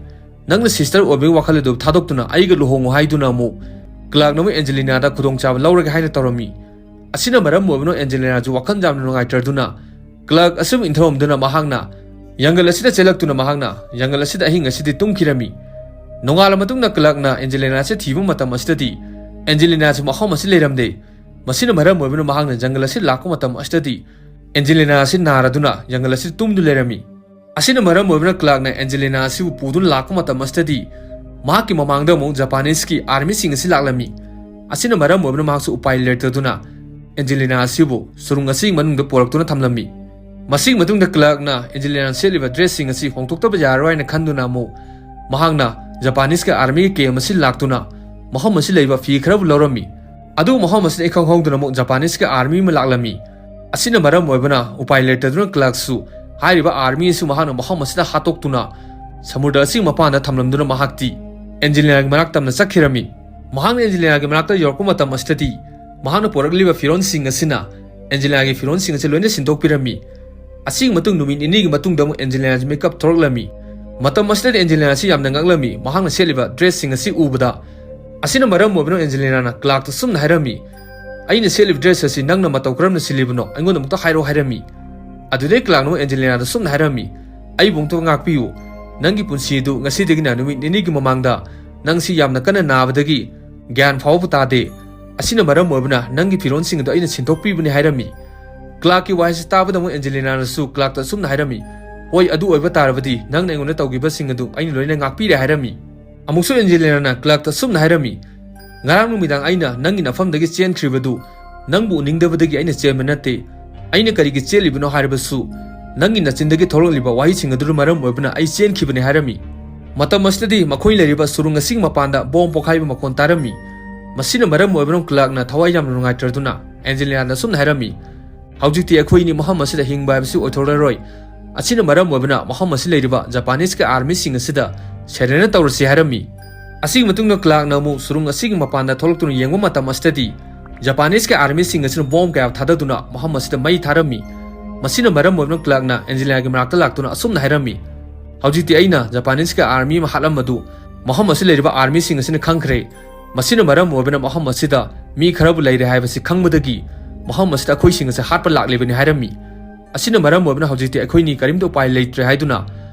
ꯅꯪꯅ ꯁꯤꯁꯇꯔ ꯑꯣꯏꯕꯒꯤ ꯋꯥꯈꯜ ꯑꯗꯨ ꯊꯥꯗꯣꯛꯇꯨꯅ ꯑꯩꯒ ꯂꯨꯍꯣꯡꯉꯨ" ꯍꯥꯏꯗꯨꯅ ꯑꯃꯨꯛ ꯀ꯭ꯂꯥꯔꯛꯅ ꯑꯃꯨꯛ ꯑꯦꯟꯖꯦꯂꯤꯅꯥꯗ ꯈꯨꯗꯣꯡꯆꯥꯕ ꯂꯧꯔꯒꯦ ꯍꯥꯏꯅ ꯇꯧꯔꯝꯃꯤ꯫ ꯑꯁꯤꯅ ꯃꯔꯝ ꯑꯣꯏꯕꯅ ꯑꯦꯟꯖꯦꯂꯤꯅꯥꯁꯨ ꯋꯥꯈꯜ ꯌꯥꯝꯅ ꯅꯨꯡꯉꯥꯏꯇ꯭ꯔꯗꯨꯅ ꯀ꯭ꯂꯥꯔꯛ ꯑꯁꯨꯝ ꯏꯟꯊꯔꯝꯗꯨꯅ ꯃꯍꯥꯛꯅ ꯌꯪꯒꯜ ꯑꯁꯤꯗ ꯆꯦꯜꯂꯛꯇꯨꯅ ꯃꯍꯥꯛꯅ ꯌꯪꯒꯜ ꯑꯁꯤꯗ ꯑꯍꯤꯡ ꯑꯁꯤꯗꯤ ꯇꯨꯝꯈꯤꯔꯝꯃꯤ꯫ ꯅꯣꯡꯉꯥꯜꯂ ꯃꯇꯨꯡꯗ ꯀ꯭ꯂꯥꯔꯛꯅ ꯑꯦꯟꯖꯦꯂꯤꯅꯥꯁꯦ ꯊꯤꯕ ꯃꯇꯝ ꯑꯁꯤꯗꯗꯤ ꯑꯦꯟꯖꯦꯂꯤꯅꯥꯁꯨ ꯃꯐꯝ ꯑꯁꯤ ꯂꯩꯔꯝꯗꯦ꯫ ꯃꯁꯤꯅ ꯃꯔꯝ ꯑꯣꯏꯕꯅ ꯃꯍꯥꯛꯅ ꯖꯪꯒꯜ ꯑꯁꯤ ꯂꯥꯛꯄ ꯃꯇꯝ ꯑꯁꯤꯗꯗꯤ ꯑꯦꯟꯖꯦꯂꯤꯅꯥ ꯑꯁꯤ ꯅꯥꯔꯗꯨꯅ ꯖꯪꯒꯜ ꯑꯁꯤ ꯇꯨꯝꯗꯨꯅ ꯂꯩꯔꯝꯃꯤ꯫ ꯑꯁꯤꯅ ꯃꯔꯝ ꯑꯣꯏꯕꯅ ꯀ꯭ꯂꯥꯔꯛꯅ ꯑꯦꯟꯖꯦꯂꯤꯅꯥ ꯑꯁꯤꯕꯨ ꯄꯨꯗꯨꯅ ꯂꯥꯛꯄ ꯃꯇꯝ ꯑꯁꯤꯗꯗꯤ ꯃꯍꯥꯛꯀꯤ ꯃꯃꯥꯡꯗ ꯑꯃꯨꯛ ꯖꯄꯥꯅꯤꯁꯀꯤ ꯑꯥꯔꯃꯤꯁꯤꯡ ꯑꯁꯤ ꯂꯥꯛꯂꯝꯃꯤ꯫ ꯑꯁꯤꯅ ꯃꯔꯝ ꯑꯣꯏꯕꯅ ꯃꯍꯥꯛꯁꯨ ꯎꯄꯥꯏ ꯂꯩꯇꯗꯨꯅ ꯑꯦꯟꯖꯦꯂꯤꯅꯥ ꯑꯁꯤꯕꯨ ꯁꯨꯔꯨꯡ ꯑꯁꯤꯒꯤ ꯃꯅꯨꯡꯗ ꯄꯨꯔꯛꯇꯨꯅ ꯊꯝꯂꯝꯃꯤ꯫ ꯃꯁꯤꯒꯤ ꯃꯇꯨꯡꯗ ꯀ꯭ꯂꯥꯔꯛꯅ ꯑꯦꯟꯖꯦꯂꯤꯅꯥꯅ ꯁꯦꯠꯂꯤꯕ ꯗ꯭ꯔꯦꯁꯁꯤꯡ ꯑꯁꯤ ꯍꯣꯡꯗꯣꯛꯇꯕ ꯌꯥꯔꯔꯣꯏ ꯍꯥꯏꯅ ꯈꯟꯗꯨꯅ ꯑꯃꯨꯛ ꯃꯍꯥꯛꯅ ꯖꯄꯥꯅꯤꯁꯀꯤ ꯑꯥꯔꯃꯤꯒꯤ ꯀꯦꯝ ꯑꯁꯤ ꯂꯥꯛꯇꯨꯅ ꯃꯐꯝ ꯑꯁꯤ ꯂꯩꯕ ꯐꯤ ꯈꯔꯕꯨ ꯂꯧꯔꯝꯃꯤ꯫ ꯑꯗꯨꯕꯨ ꯃꯐꯝ ꯑꯁꯤꯗ ꯏꯈꯪ ꯈꯪꯍꯧꯗꯅ ꯑꯃꯨꯛ ꯖꯄꯥꯅꯤꯁꯀꯤ ꯑꯥꯔꯃꯤ ꯑꯃ ꯂꯥꯛꯂꯝꯃꯤ꯫ ꯑꯁꯤꯅ ꯃꯔꯝ ꯑꯣꯏꯕꯅ ꯎꯄꯥꯏ ꯂꯩꯇꯗꯨꯅ ꯀ꯭ꯂꯥꯔꯛꯁꯨ ꯍꯥꯏꯔꯤꯕ ꯑꯥꯔꯃꯤ ꯑꯁꯤ ꯃꯍꯥꯛꯅ ꯃꯐꯝ ꯑꯁꯤꯗ ꯍꯥꯠꯇꯣꯛꯇꯨꯅ ꯁꯃꯨꯗ꯭ꯔ ꯑꯁꯤꯒꯤ ꯃꯄꯥꯟꯗ ꯊꯝꯂꯝꯗꯨꯅ ꯃꯍꯥꯛꯇꯤ ꯑꯦꯟꯖꯦꯂꯤꯅꯥꯒꯤ ꯃꯅꯥꯛ ꯇꯝꯅ ꯆꯠꯈꯤꯔꯝꯃꯤ꯫ ꯃꯍꯥꯛꯅ ꯑꯦꯟꯖꯦꯂꯤꯅꯥꯒꯤ ꯃꯅꯥꯛꯇ ꯌꯧꯔꯛꯄ ꯃꯇꯝ ꯑꯁꯤꯗꯗꯤ ꯃꯍꯥꯛꯅ ꯄꯨꯔꯛꯂꯤꯕ ꯐꯤꯔꯣꯜꯁꯤꯡ ꯑꯁꯤꯅ ꯑꯦꯟꯖꯦꯂꯤꯅꯥꯒꯤ ꯐꯤꯔꯣꯜꯁꯤꯡ ꯑꯁꯤ ꯂꯣꯏꯅ ꯁꯤꯟꯗꯣꯛꯄꯤꯔꯝꯃꯤ꯫ ꯑꯁꯤꯒꯤ ꯃꯇꯨꯡ ꯅꯨꯃꯤꯠ ꯅꯤꯅꯤꯒꯤ ꯃꯇꯨꯡꯗ ꯑꯃꯨꯛ ꯑꯦꯟꯖꯦꯂꯤꯅꯥꯁꯤ ꯃꯤꯀꯞ ꯊꯣꯛꯂꯛꯂꯝꯃꯤ꯫ ꯃꯇꯝ ꯑꯁꯤꯗꯗꯤ ꯑꯦꯟꯖꯦꯂꯤꯅꯥ ꯑꯁꯤ ꯌꯥꯝꯅ ꯉꯛꯂꯝꯃꯤ, ꯃꯍꯥꯛꯅ ꯁꯦꯠꯂꯤꯕ dressꯁꯤꯡ ꯑꯁꯤ ꯎꯕꯗ꯫ ꯑꯁꯤꯅ ꯃꯔꯝ ꯑꯣꯏꯗꯨꯅ ꯑꯦꯟꯖꯦꯂꯤꯅꯥꯅ Clarkꯇ ꯁꯨꯝꯅ ꯍꯥꯏꯔꯝꯃꯤ, "ꯑꯩꯅ ꯁꯦꯠꯂꯤꯕ dress ꯑꯁꯤ ꯅꯪꯅ ꯃꯇꯧ ꯀꯔꯝꯅ ꯁꯤꯜꯂꯤꯕꯅꯣ? ꯑꯩꯉꯣꯟꯗ ꯑꯃꯨꯛꯇ ꯍꯥꯏꯔꯛꯑꯣ" ꯍꯥꯏꯔꯝꯃꯤ꯫ ꯑꯗꯨꯗꯩ Clarkꯅ ꯑꯃꯨꯛ ꯑꯦꯟꯖꯦꯂꯤꯅꯥꯗ ꯁꯨꯝꯅ ꯍꯥꯏꯔꯝꯃꯤ, "ꯑꯩꯕꯨ ꯑꯃꯨꯛꯇ ꯉꯥꯛꯄꯤꯌꯨ꯫ ꯅꯪꯒꯤ ꯄꯨꯟꯁꯤ ꯑꯗꯨ ꯉꯁꯤꯗꯒꯤꯅ ꯅꯨꯃꯤꯠ ꯅꯤꯅꯤꯒꯤ ꯃꯃꯥꯡꯗ ꯅꯪꯁꯤ ꯌꯥꯝꯅ ꯀꯟꯅ ꯅꯥꯕꯗꯒꯤ ꯒ꯭ꯌꯥꯟ ꯐꯥꯎꯕ ꯇꯥꯗꯦ꯫ ꯑꯁꯤꯅ ꯃꯔꯝ ꯑꯣꯏꯕꯅ ꯅꯪꯒꯤ ꯐꯤꯔꯣꯜꯁꯤꯡ ꯑꯗꯨ ꯑꯩꯅ ꯁꯤꯟꯗꯣꯛꯄꯤꯕꯅꯤ" ꯍꯥꯏꯔꯝꯃꯤ꯫ Clarkꯀꯤ ꯋꯥꯍꯩꯁꯤ ꯇꯥꯕꯗ ꯑꯃꯨꯛ ꯑꯦꯟꯖꯦꯂꯤꯅꯥꯅꯁꯨ Clarkꯇ ꯑꯁꯨꯝꯅ ꯍꯥꯏꯔꯝꯃꯤ, "ꯍꯣꯏ, ꯑꯗꯨ ꯑꯣꯏꯕ ꯇꯥꯔꯕꯗꯤ ꯅꯪꯅ ꯑꯩꯉꯣꯟꯗ ꯇꯧꯈꯤꯕꯁꯤꯡ ꯑꯗꯨ ꯑꯩꯅ ꯂꯣꯏꯅ ꯉꯥꯛꯄꯤꯔꯦ" ꯍꯥꯏꯔꯝꯃꯤ꯫ ꯑꯃꯨꯛꯁꯨ ꯑꯦꯟꯖꯦꯂꯤꯅꯥꯅ Clarkꯇ ꯑꯁꯨꯝꯅ ꯍꯥꯏꯔꯝꯃꯤ, "ꯉꯔꯥꯡ ꯅꯨꯃꯤꯗꯥꯡ ꯑꯩꯅ ꯅꯪꯒꯤ ꯅꯐꯝꯗꯒꯤ ꯆꯦꯟꯈ꯭ꯔꯤꯕꯗꯨ ꯅꯪꯕꯨ ꯎꯅꯤꯡꯗꯕꯗꯒꯤ ꯑꯩꯅ ꯆꯦꯟꯕ ꯅꯠꯇꯦ꯫ ꯑꯩꯅ ꯀꯔꯤꯒꯤ ꯆꯦꯜꯂꯤꯕꯅꯣ ꯍꯥꯏꯔꯕꯁꯨ ꯅꯪꯒꯤ ꯅꯆꯤꯟꯗꯒꯤ ꯊꯣꯛꯂꯛꯂꯤꯕ ꯋꯥꯍꯩꯁꯤꯡ ꯑꯗꯨꯅ ꯃꯔꯝ ꯑꯣꯏꯕꯅ ꯑꯩ ꯆꯦꯟꯈꯤꯕꯅꯤ" ꯍꯥꯏꯔꯝꯃꯤ꯫ ꯃꯇꯝ ꯑꯁꯤꯗꯗꯤ ꯃꯈꯣꯏ ꯂꯩꯔꯤꯕ ꯁꯨꯔꯨꯡ ꯑꯁꯤꯒꯤ ꯃꯄꯥꯟꯗ ꯕꯣꯝ ꯄꯣꯈꯥꯏꯕ ꯃꯈꯣꯟ ꯇꯥꯔꯝꯃꯤ꯫ ꯃꯁꯤꯅ ꯃꯔꯝ ꯑꯣꯏꯕꯅ Clarkꯅ ꯊꯋꯥꯏ ꯌꯥꯝꯅ ꯅꯨꯡꯉꯥꯏꯇ꯭ꯔꯗꯨꯅ ꯑꯦꯟꯖꯦꯂꯤꯅꯥꯗ ꯑꯁꯨꯝꯅ ꯍꯥꯏꯔꯝꯃꯤ, "ꯍꯧꯖꯤꯛꯇꯤ ꯑꯩꯈꯣꯏ ꯑꯅꯤ ꯃꯐꯝ ꯑꯁꯤꯗ ꯍꯤꯡꯕ ꯍꯥꯏꯕꯁꯤ ꯑꯣꯏꯊꯣꯛꯂꯔꯣꯏ꯫ ꯑꯁꯤꯅ ꯃꯔꯝ ꯑꯣꯏꯕꯅ ꯃꯐꯝ ꯑꯁꯤ ꯂꯩꯔꯤꯕ ꯖꯄꯥꯅꯤꯁꯀꯤ ꯑꯥꯔꯃꯤꯁꯤꯡ ꯑꯁꯤꯗ surrender ꯇꯧꯔꯁꯤ" ꯍꯥꯏꯔꯝꯃꯤ꯫ ꯑꯁꯤꯒꯤ ꯃꯇꯨꯡꯗ Clarkꯅ ꯑꯃꯨꯛ ꯁꯨꯔꯨꯡ ꯑꯁꯤꯒꯤ ꯃꯄꯥꯟꯗ ꯊꯣꯛꯂꯛꯇꯨꯅ ꯌꯦꯡꯕ ꯃꯇꯝ ꯑꯁꯤꯗꯗꯤ ꯖꯄꯥꯅꯤꯁꯀꯤ ꯑꯥꯔꯃꯤꯁꯤꯡ ꯑꯁꯤꯅ ꯕꯣꯝ ꯀꯌꯥ ꯊꯥꯗꯗꯨꯅ ꯃꯐꯝ ꯑꯁꯤꯗ ꯃꯩ ꯊꯥꯔꯝꯃꯤ꯫ ꯃꯁꯤꯅ ꯃꯔꯝ ꯑꯣꯏꯗꯨꯅ Clarkꯅ ꯑꯦꯟꯖꯦꯂꯤꯅꯥꯒꯤ ꯃꯅꯥꯛꯇ ꯂꯥꯛꯇꯨꯅ ꯑꯁꯨꯝꯅ ꯍꯥꯏꯔꯝꯃꯤ, "ꯍꯧꯖꯤꯛꯇꯤ ꯑꯩꯅ ꯖꯄꯥꯅꯤꯁꯀꯤ ꯑꯥꯔꯃꯤ ꯑꯃ ꯍꯥꯠꯂꯝꯕꯗꯨ ꯃꯐꯝ ꯑꯁꯤꯗ ꯂꯩꯔꯤꯕ ꯑꯥꯔꯃꯤꯁꯤꯡ ꯑꯁꯤꯅ ꯈꯪꯈ꯭ꯔꯦ꯫ ꯃꯁꯤꯅ ꯃꯔꯝ ꯑꯣꯏꯕꯅ ꯃꯐꯝ ꯑꯁꯤꯗ ꯃꯤ ꯈꯔꯕꯨ ꯂꯩꯔꯦ ꯍꯥꯏꯕꯁꯤ ꯈꯪꯕꯗꯒꯤ ꯃꯐꯝ ꯑꯁꯤꯗ ꯑꯩꯈꯣꯏꯁꯤꯡ ꯑꯁꯤ ꯍꯥꯠꯄ ꯂꯥꯛꯂꯤꯕꯅꯤ" ꯍꯥꯏꯔꯝꯃꯤ꯫ ꯑꯁꯤꯅ ꯃꯔꯝ ꯑꯣꯏꯕꯅ ꯍꯧꯖꯤꯛꯇꯤ ꯑꯩꯈꯣꯏꯅꯤ ꯀꯔꯤꯝꯇ ꯎꯄꯥꯏ ꯂꯩꯇ꯭ꯔꯦ ꯍꯥꯏꯗꯨꯅ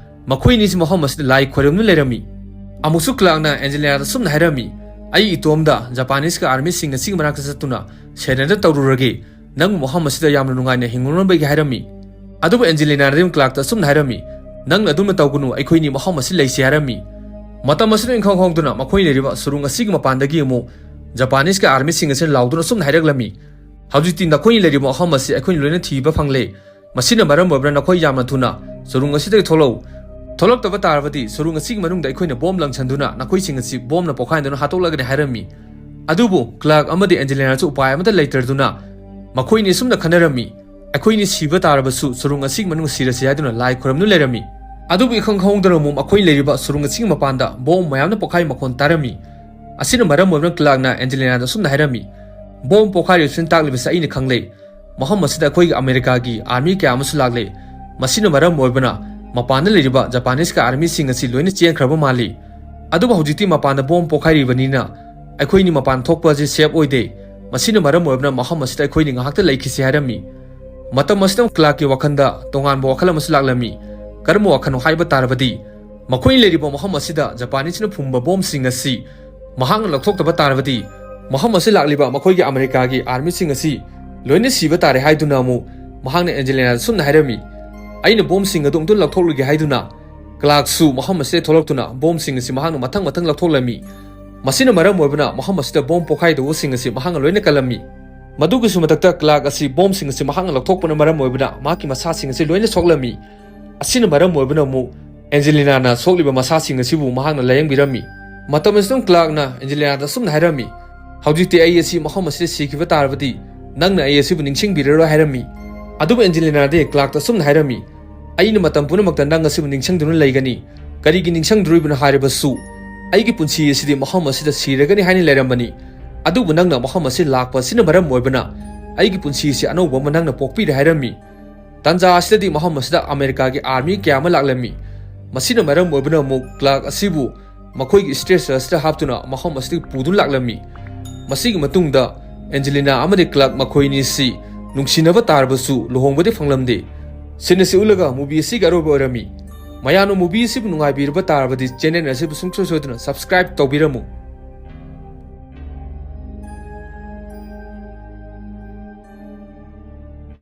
ꯃꯈꯣꯏ ꯑꯅꯤꯁꯤ ꯃꯐꯝ ꯑꯁꯤꯗ ꯂꯥꯏ ꯈꯣꯏꯔꯝꯗꯨꯅ ꯂꯩꯔꯝꯃꯤ꯫ ꯑꯃꯨꯛꯁꯨ Clarkꯅ ꯑꯦꯟꯖꯦꯂꯤꯅꯥꯗ ꯁꯨꯝꯅ ꯍꯥꯏꯔꯝꯃꯤ, "ꯑꯩ ꯏꯇꯣꯝꯗ ꯖꯄꯥꯅꯤꯁꯀꯤ ꯑꯥꯔꯃꯤꯁꯤꯡ ꯑꯁꯤꯒꯤ ꯃꯅꯥꯛꯇ ꯆꯠꯇꯨꯅ surrender ꯇꯧꯔꯨꯔꯒꯦ꯫ ꯅꯪꯕꯨ ꯃꯐꯝ ꯑꯁꯤꯗ ꯌꯥꯝꯅ ꯅꯨꯡꯉꯥꯏꯅ ꯍꯤꯡꯂꯝꯕꯒꯤ" ꯍꯥꯏꯔꯝꯃꯤ꯫ ꯑꯗꯨꯕꯨ ꯑꯦꯟꯖꯦꯂꯤꯅꯥꯅꯗꯤ Clarkꯇ ꯑꯁꯨꯝꯅ ꯍꯥꯏꯔꯝꯃꯤ, "ꯅꯪꯅ ꯑꯗꯨꯝꯅ ꯇꯧꯒꯅꯨ, ꯑꯩꯈꯣꯏꯅꯤ ꯃꯐꯝ ꯑꯁꯤ ꯂꯩꯁꯤ" ꯍꯥꯏꯔꯝꯃꯤ꯫ ꯃꯇꯝ ꯑꯁꯤꯗ ꯏꯪꯈꯪ ꯈꯪꯍꯧꯗꯅ ꯃꯈꯣꯏ ꯂꯩꯔꯤꯕ ꯁꯨꯔꯨꯡ ꯑꯁꯤꯒꯤ ꯃꯄꯥꯟꯗꯒꯤ ꯑꯃꯨꯛ ꯖꯄꯥꯅꯤꯁꯀꯤ ꯑꯥꯔꯃꯤꯁꯤꯡ ꯑꯁꯤꯅ ꯂꯥꯎꯗꯨꯅ ꯑꯁꯨꯝꯅ ꯍꯥꯏꯔꯛꯂꯝꯃꯤ, "ꯍꯧꯖꯤꯛꯇꯤ ꯅꯈꯣꯏꯅ ꯂꯩꯔꯤꯕ ꯃꯐꯝ ꯑꯁꯤ ꯑꯩꯈꯣꯏꯅ ꯂꯣꯏꯅ ꯊꯤꯕ ꯐꯪꯂꯦ꯫ ꯃꯁꯤꯅ ꯃꯔꯝ ꯑꯣꯏꯕꯅ ꯅꯈꯣꯏ ꯌꯥꯝꯅ ꯊꯨꯅ ꯁꯨꯔꯨꯡ ꯑꯁꯤꯗꯒꯤ ꯊꯣꯛꯂꯛꯎ꯫ ꯊꯣꯛꯂꯛꯇꯕ ꯇꯥꯔꯕꯗꯤ ꯁꯨꯔꯨꯡ ꯑꯁꯤꯒꯤ ꯃꯅꯨꯡꯗ ꯑꯩꯈꯣꯏꯅ ꯕꯣꯝ ꯂꯪꯁꯟꯗꯨꯅ ꯅꯈꯣꯏꯁꯤꯡ ꯑꯁꯤ ꯕꯣꯝꯅ ꯄꯣꯈꯥꯏꯗꯨꯅ ꯍꯥꯠꯇꯣꯛꯂꯒꯅꯤ" ꯍꯥꯏꯔꯝꯃꯤ꯫ ꯑꯗꯨꯕꯨ Clark ꯑꯃꯗꯤ ꯑꯦꯟꯖꯦꯂꯤꯅꯥꯁꯨ ꯎꯄꯥꯏ ꯑꯃꯠꯇ ꯂꯩꯇ꯭ꯔꯗꯨꯅ ꯃꯈꯣꯏꯅꯤ ꯑꯁꯨꯝꯅ ꯈꯟꯅꯔꯝꯃꯤ, "ꯑꯩꯈꯣꯏꯅꯤ ꯁꯤꯕ ꯇꯥꯔꯕꯁꯨ ꯁꯨꯔꯨꯡ ꯑꯁꯤꯒꯤ ꯃꯅꯨꯡꯗ ꯁꯤꯔꯁꯤ" ꯍꯥꯏꯗꯨꯅ ꯂꯥꯏ ꯈꯨꯔꯨꯝꯗꯨꯅ ꯂꯩꯔꯝꯃꯤ꯫ ꯑꯗꯨꯕꯨ ꯏꯈꯪ ꯈꯪꯍꯧꯗꯅ ꯑꯃꯨꯛ ꯃꯈꯣꯏ ꯂꯩꯔꯤꯕ ꯁꯨꯔꯨꯡ ꯑꯁꯤꯒꯤ ꯃꯄꯥꯟꯗ ꯕꯣꯝ ꯃꯌꯥꯝꯅ ꯄꯣꯈꯥꯏ ꯃꯈꯣꯟ ꯇꯥꯔꯝꯃꯤ꯫ ꯑꯁꯤꯅ ꯃꯔꯝ ꯑꯣꯏꯗꯨꯅ Clarkꯅ ꯑꯦꯟꯖꯦꯂꯤꯅꯥꯗ ꯑꯁꯨꯝꯅ ꯍꯥꯏꯔꯝꯃꯤ, "ꯕꯣꯝ ꯄꯣꯈꯥꯏꯔꯤꯕꯁꯤꯅ ꯇꯥꯛꯂꯤꯕꯁꯤ ꯑꯩꯅ ꯈꯪꯂꯦ꯫ ꯃꯐꯝ ꯑꯁꯤꯗ ꯑꯩꯈꯣꯏꯒꯤ ꯑꯃꯦꯔꯤꯀꯥꯒꯤ ꯑꯥꯔꯃꯤ ꯀꯌꯥ ꯑꯃꯁꯨ ꯂꯥꯛꯂꯦ꯫ ꯃꯁꯤꯅ ꯃꯔꯝ ꯑꯣꯏꯕꯅ ꯃꯄꯥꯟꯗ ꯂꯩꯔꯤꯕ ꯖꯄꯥꯅꯤꯁꯀꯤ ꯑꯥꯔꯃꯤꯁꯤꯡ ꯑꯁꯤ ꯂꯣꯏꯅ ꯆꯦꯟꯈ꯭ꯔꯕ ꯃꯥꯜꯂꯤ꯫ ꯑꯗꯨꯕꯨ ꯍꯧꯖꯤꯛꯇꯤ ꯃꯄꯥꯟꯗ ꯕꯣꯝ ꯄꯣꯈꯥꯏꯔꯤꯕꯅꯤꯅ ꯑꯩꯈꯣꯏꯅꯤ ꯃꯄꯥꯟ ꯊꯣꯛꯄ ꯑꯁꯤ ꯁꯦꯐ ꯑꯣꯏꯗꯦ꯫ ꯃꯁꯤꯅ ꯃꯔꯝ ꯑꯣꯏꯕꯅ ꯃꯐꯝ ꯑꯁꯤꯗ ꯑꯩꯈꯣꯏꯅꯤ ꯉꯥꯏꯍꯥꯛꯇ ꯂꯩꯈꯤꯁꯤ ꯍꯥꯏꯔꯝꯃꯤ꯫ ꯃꯇꯝ ꯑꯁꯤꯗ ꯀ꯭ꯂꯥꯔꯛꯀꯤ ꯋꯥꯈꯜꯗ ꯇꯣꯉꯥꯟꯕ ꯋꯥꯈꯜ ꯑꯃꯁꯨ ꯂꯥꯛꯂꯝꯃꯤ꯫ ꯀꯔꯝꯕ ꯋꯥꯈꯜꯅꯣ ꯍꯥꯏꯕ ꯇꯥꯔꯕꯗꯤ, ꯃꯈꯣꯏꯅ ꯂꯩꯔꯤꯕ ꯃꯐꯝ ꯑꯁꯤꯗ ꯖꯄꯥꯅꯤꯁꯅ ꯐꯨꯝꯕ ꯕꯣꯝꯁꯤꯡ ꯑꯁꯤ ꯃꯍꯥꯛꯅ ꯂꯧꯊꯣꯛꯇꯕ ꯇꯥꯔꯕꯗꯤ, ꯃꯐꯝ ꯑꯁꯤ ꯂꯥꯛꯂꯤꯕ ꯃꯈꯣꯏꯒꯤ ꯑꯃꯦꯔꯤꯀꯥꯒꯤ ꯑꯥꯔꯃꯤꯁꯤꯡ ꯑꯁꯤ ꯂꯣꯏꯅ ꯁꯤꯕ ꯇꯥꯔꯦ ꯍꯥꯏꯗꯨꯅ ꯑꯃꯨꯛ ꯃꯍꯥꯛꯅ ꯑꯦꯟꯖꯦꯂꯤꯅꯥꯗ ꯁꯨꯝꯅ ꯍꯥꯏꯔꯝꯃꯤ, "ꯑꯩꯅ ꯕꯣꯝꯁꯤꯡ ꯑꯗꯨ ꯑꯃꯨꯛꯇ ꯂꯧꯊꯣꯛꯂꯨꯒꯦ" ꯍꯥꯏꯗꯨꯅ ꯀ꯭ꯂꯥꯔꯛꯁꯨ ꯃꯐꯝ ꯑꯁꯤꯗ ꯊꯣꯛꯂꯛꯇꯨꯅ ꯕꯣꯝꯁꯤꯡ ꯑꯁꯤ ꯃꯍꯥꯛꯅ ꯃꯊꯪ ꯃꯊꯪ ꯂꯧꯊꯣꯛꯂꯝꯃꯤ꯫ ꯃꯁꯤꯅ ꯃꯔꯝ ꯑꯣꯏꯕꯅ ꯃꯐꯝ ꯑꯁꯤꯗ ꯕꯣꯝ ꯄꯣꯈꯥꯏꯗꯧꯕꯁꯤꯡ ꯑꯁꯤ ꯃꯍꯥꯛꯅ ꯂꯣꯏꯅ ꯀꯜꯂꯝꯃꯤ꯫ ꯃꯗꯨꯒꯤꯁꯨ ꯃꯊꯛꯇ ꯀ꯭ꯂꯥꯔꯛ ꯑꯁꯤ ꯕꯣꯝꯁꯤꯡ ꯑꯁꯤ ꯃꯍꯥꯛꯅ ꯂꯧꯊꯣꯛꯄꯅ ꯃꯔꯝ ꯑꯣꯏꯕꯅ ꯃꯍꯥꯛꯀꯤ ꯃꯁꯥꯁꯤꯡ ꯑꯁꯤ ꯂꯣꯏꯅ ꯁꯣꯛꯂꯝꯃꯤ꯫ ꯑꯁꯤꯅ ꯃꯔꯝ ꯑꯣꯏꯕꯅ ꯑꯃꯨꯛ ꯑꯦꯟꯖꯦꯂꯤꯅꯥꯅ ꯁꯣꯛꯂꯤꯕ ꯃꯁꯥꯁꯤꯡ ꯑꯁꯤꯕꯨ ꯃꯍꯥꯛꯅ ꯂꯥꯌꯦꯡꯕꯤꯔꯝꯃꯤ꯫ ꯃꯇꯝ ꯑꯁꯤꯗ ꯀ꯭ꯂꯥꯔꯛꯅ ꯑꯦꯟꯖꯦꯂꯤꯅꯥꯗ ꯑꯁꯨꯝꯅ ꯍꯥꯏꯔꯝꯃꯤ, "ꯍꯧꯖꯤꯛꯇꯤ ꯑꯩ ꯑꯁꯤ ꯃꯐꯝ ꯑꯁꯤꯗ ꯁꯤꯈꯤꯕ ꯇꯥꯔꯕꯗꯤ ꯅꯪꯅ ꯑꯩ ꯑꯁꯤꯕꯨ ꯅꯤꯡꯁꯤꯡꯕꯤꯔꯔꯣꯏ" ꯍꯥꯏꯔꯝꯃꯤ꯫ ꯑꯗꯨꯕꯨ ꯑꯦꯟꯖꯦꯂꯤꯅꯥꯗꯤ ꯀ꯭ꯂꯥꯔꯛꯇ ꯑꯁꯨꯝꯅ ꯍꯥꯏꯔꯝꯃꯤ, "ꯑꯩꯅ ꯃꯇꯝ ꯄꯨꯝꯅꯃꯛꯇ ꯅꯪ ꯑꯁꯤꯕꯨ ꯅꯤꯡꯁꯤꯡꯗꯨꯅ ꯂꯩꯒꯅꯤ꯫ ꯀꯔꯤꯒꯤ ꯅꯤꯡꯁꯤꯡꯗ꯭ꯔꯤꯕꯅꯣ ꯍꯥꯏꯔꯕꯁꯨ ꯑꯩꯒꯤ ꯄꯨꯟꯁꯤ ꯑꯁꯤꯗꯤ ꯃꯐꯝ ꯑꯁꯤꯗ ꯁꯤꯔꯒꯅꯤ ꯍꯥꯏꯅ ꯂꯩꯔꯝꯕꯅꯤ꯫ ꯑꯗꯨꯕꯨ ꯅꯪꯅ ꯃꯐꯝ ꯑꯁꯤ ꯂꯥꯛꯄ ꯑꯁꯤꯅ ꯃꯔꯝ ꯑꯣꯏꯕꯅ ꯑꯩꯒꯤ ꯄꯨꯟꯁꯤ ꯑꯁꯤ ꯑꯅꯧꯕ ꯑꯃ ꯅꯪꯅ ꯄꯣꯛꯄꯤꯔꯦ" ꯍꯥꯏꯔꯝꯃꯤ꯫ ꯇꯥꯟꯖꯥ ꯑꯁꯤꯗꯗꯤ ꯃꯐꯝ ꯑꯁꯤꯗ ꯑꯃꯦꯔꯤꯀꯥꯒꯤ ꯑꯥꯔꯃꯤ ꯀꯌꯥ ꯑꯃ ꯂꯥꯛꯂꯝꯃꯤ꯫ ꯃꯁꯤꯅ ꯃꯔꯝ ꯑꯣꯏꯕꯅ ꯑꯃꯨꯛ ꯀ꯭ꯂꯥꯔꯛ ꯑꯁꯤꯕꯨ ꯃꯈꯣꯏꯒꯤ ꯁ꯭ꯇ꯭ꯔꯦꯆꯔ ꯑꯁꯤꯗ ꯍꯥꯞꯇꯨꯅ ꯃꯐꯝ ꯑꯁꯤꯗꯒꯤ ꯄꯨꯗꯨꯅ ꯂꯥꯛꯂꯝꯃꯤ꯫ ꯃꯁꯤꯒꯤ ꯃꯇꯨꯡꯗ ꯑꯦꯟꯖꯦꯂꯤꯅꯥ ꯑꯃꯗꯤ ꯀ꯭ꯂꯥꯔꯛ ꯃꯈꯣꯏ ꯑꯅꯤ ꯑꯁꯤ ꯅꯨꯡꯁꯤꯅꯕ ꯇꯥꯔꯕꯁꯨ ꯂꯨꯍꯣꯡꯕꯗꯤ ꯐꯪꯂꯝꯗꯦ꯫ ꯁꯤꯟ ꯑꯁꯤ ꯎꯠꯂꯒ movie ꯑꯁꯤꯒꯤ ꯑꯔꯣꯏꯕ ꯑꯣꯏꯔꯝꯃꯤ꯫ ꯃꯌꯥꯝꯅ movie ꯑꯁꯤꯕꯨ ꯅꯨꯡꯉꯥꯏꯕꯤꯔꯕ ꯇꯥꯔꯕꯗꯤ channel ꯑꯁꯤꯕꯨ ꯁꯨꯡꯁꯣꯏ ꯁꯣꯏꯗꯅ subscribe ꯇꯧꯕꯤꯔꯝꯃꯨ꯫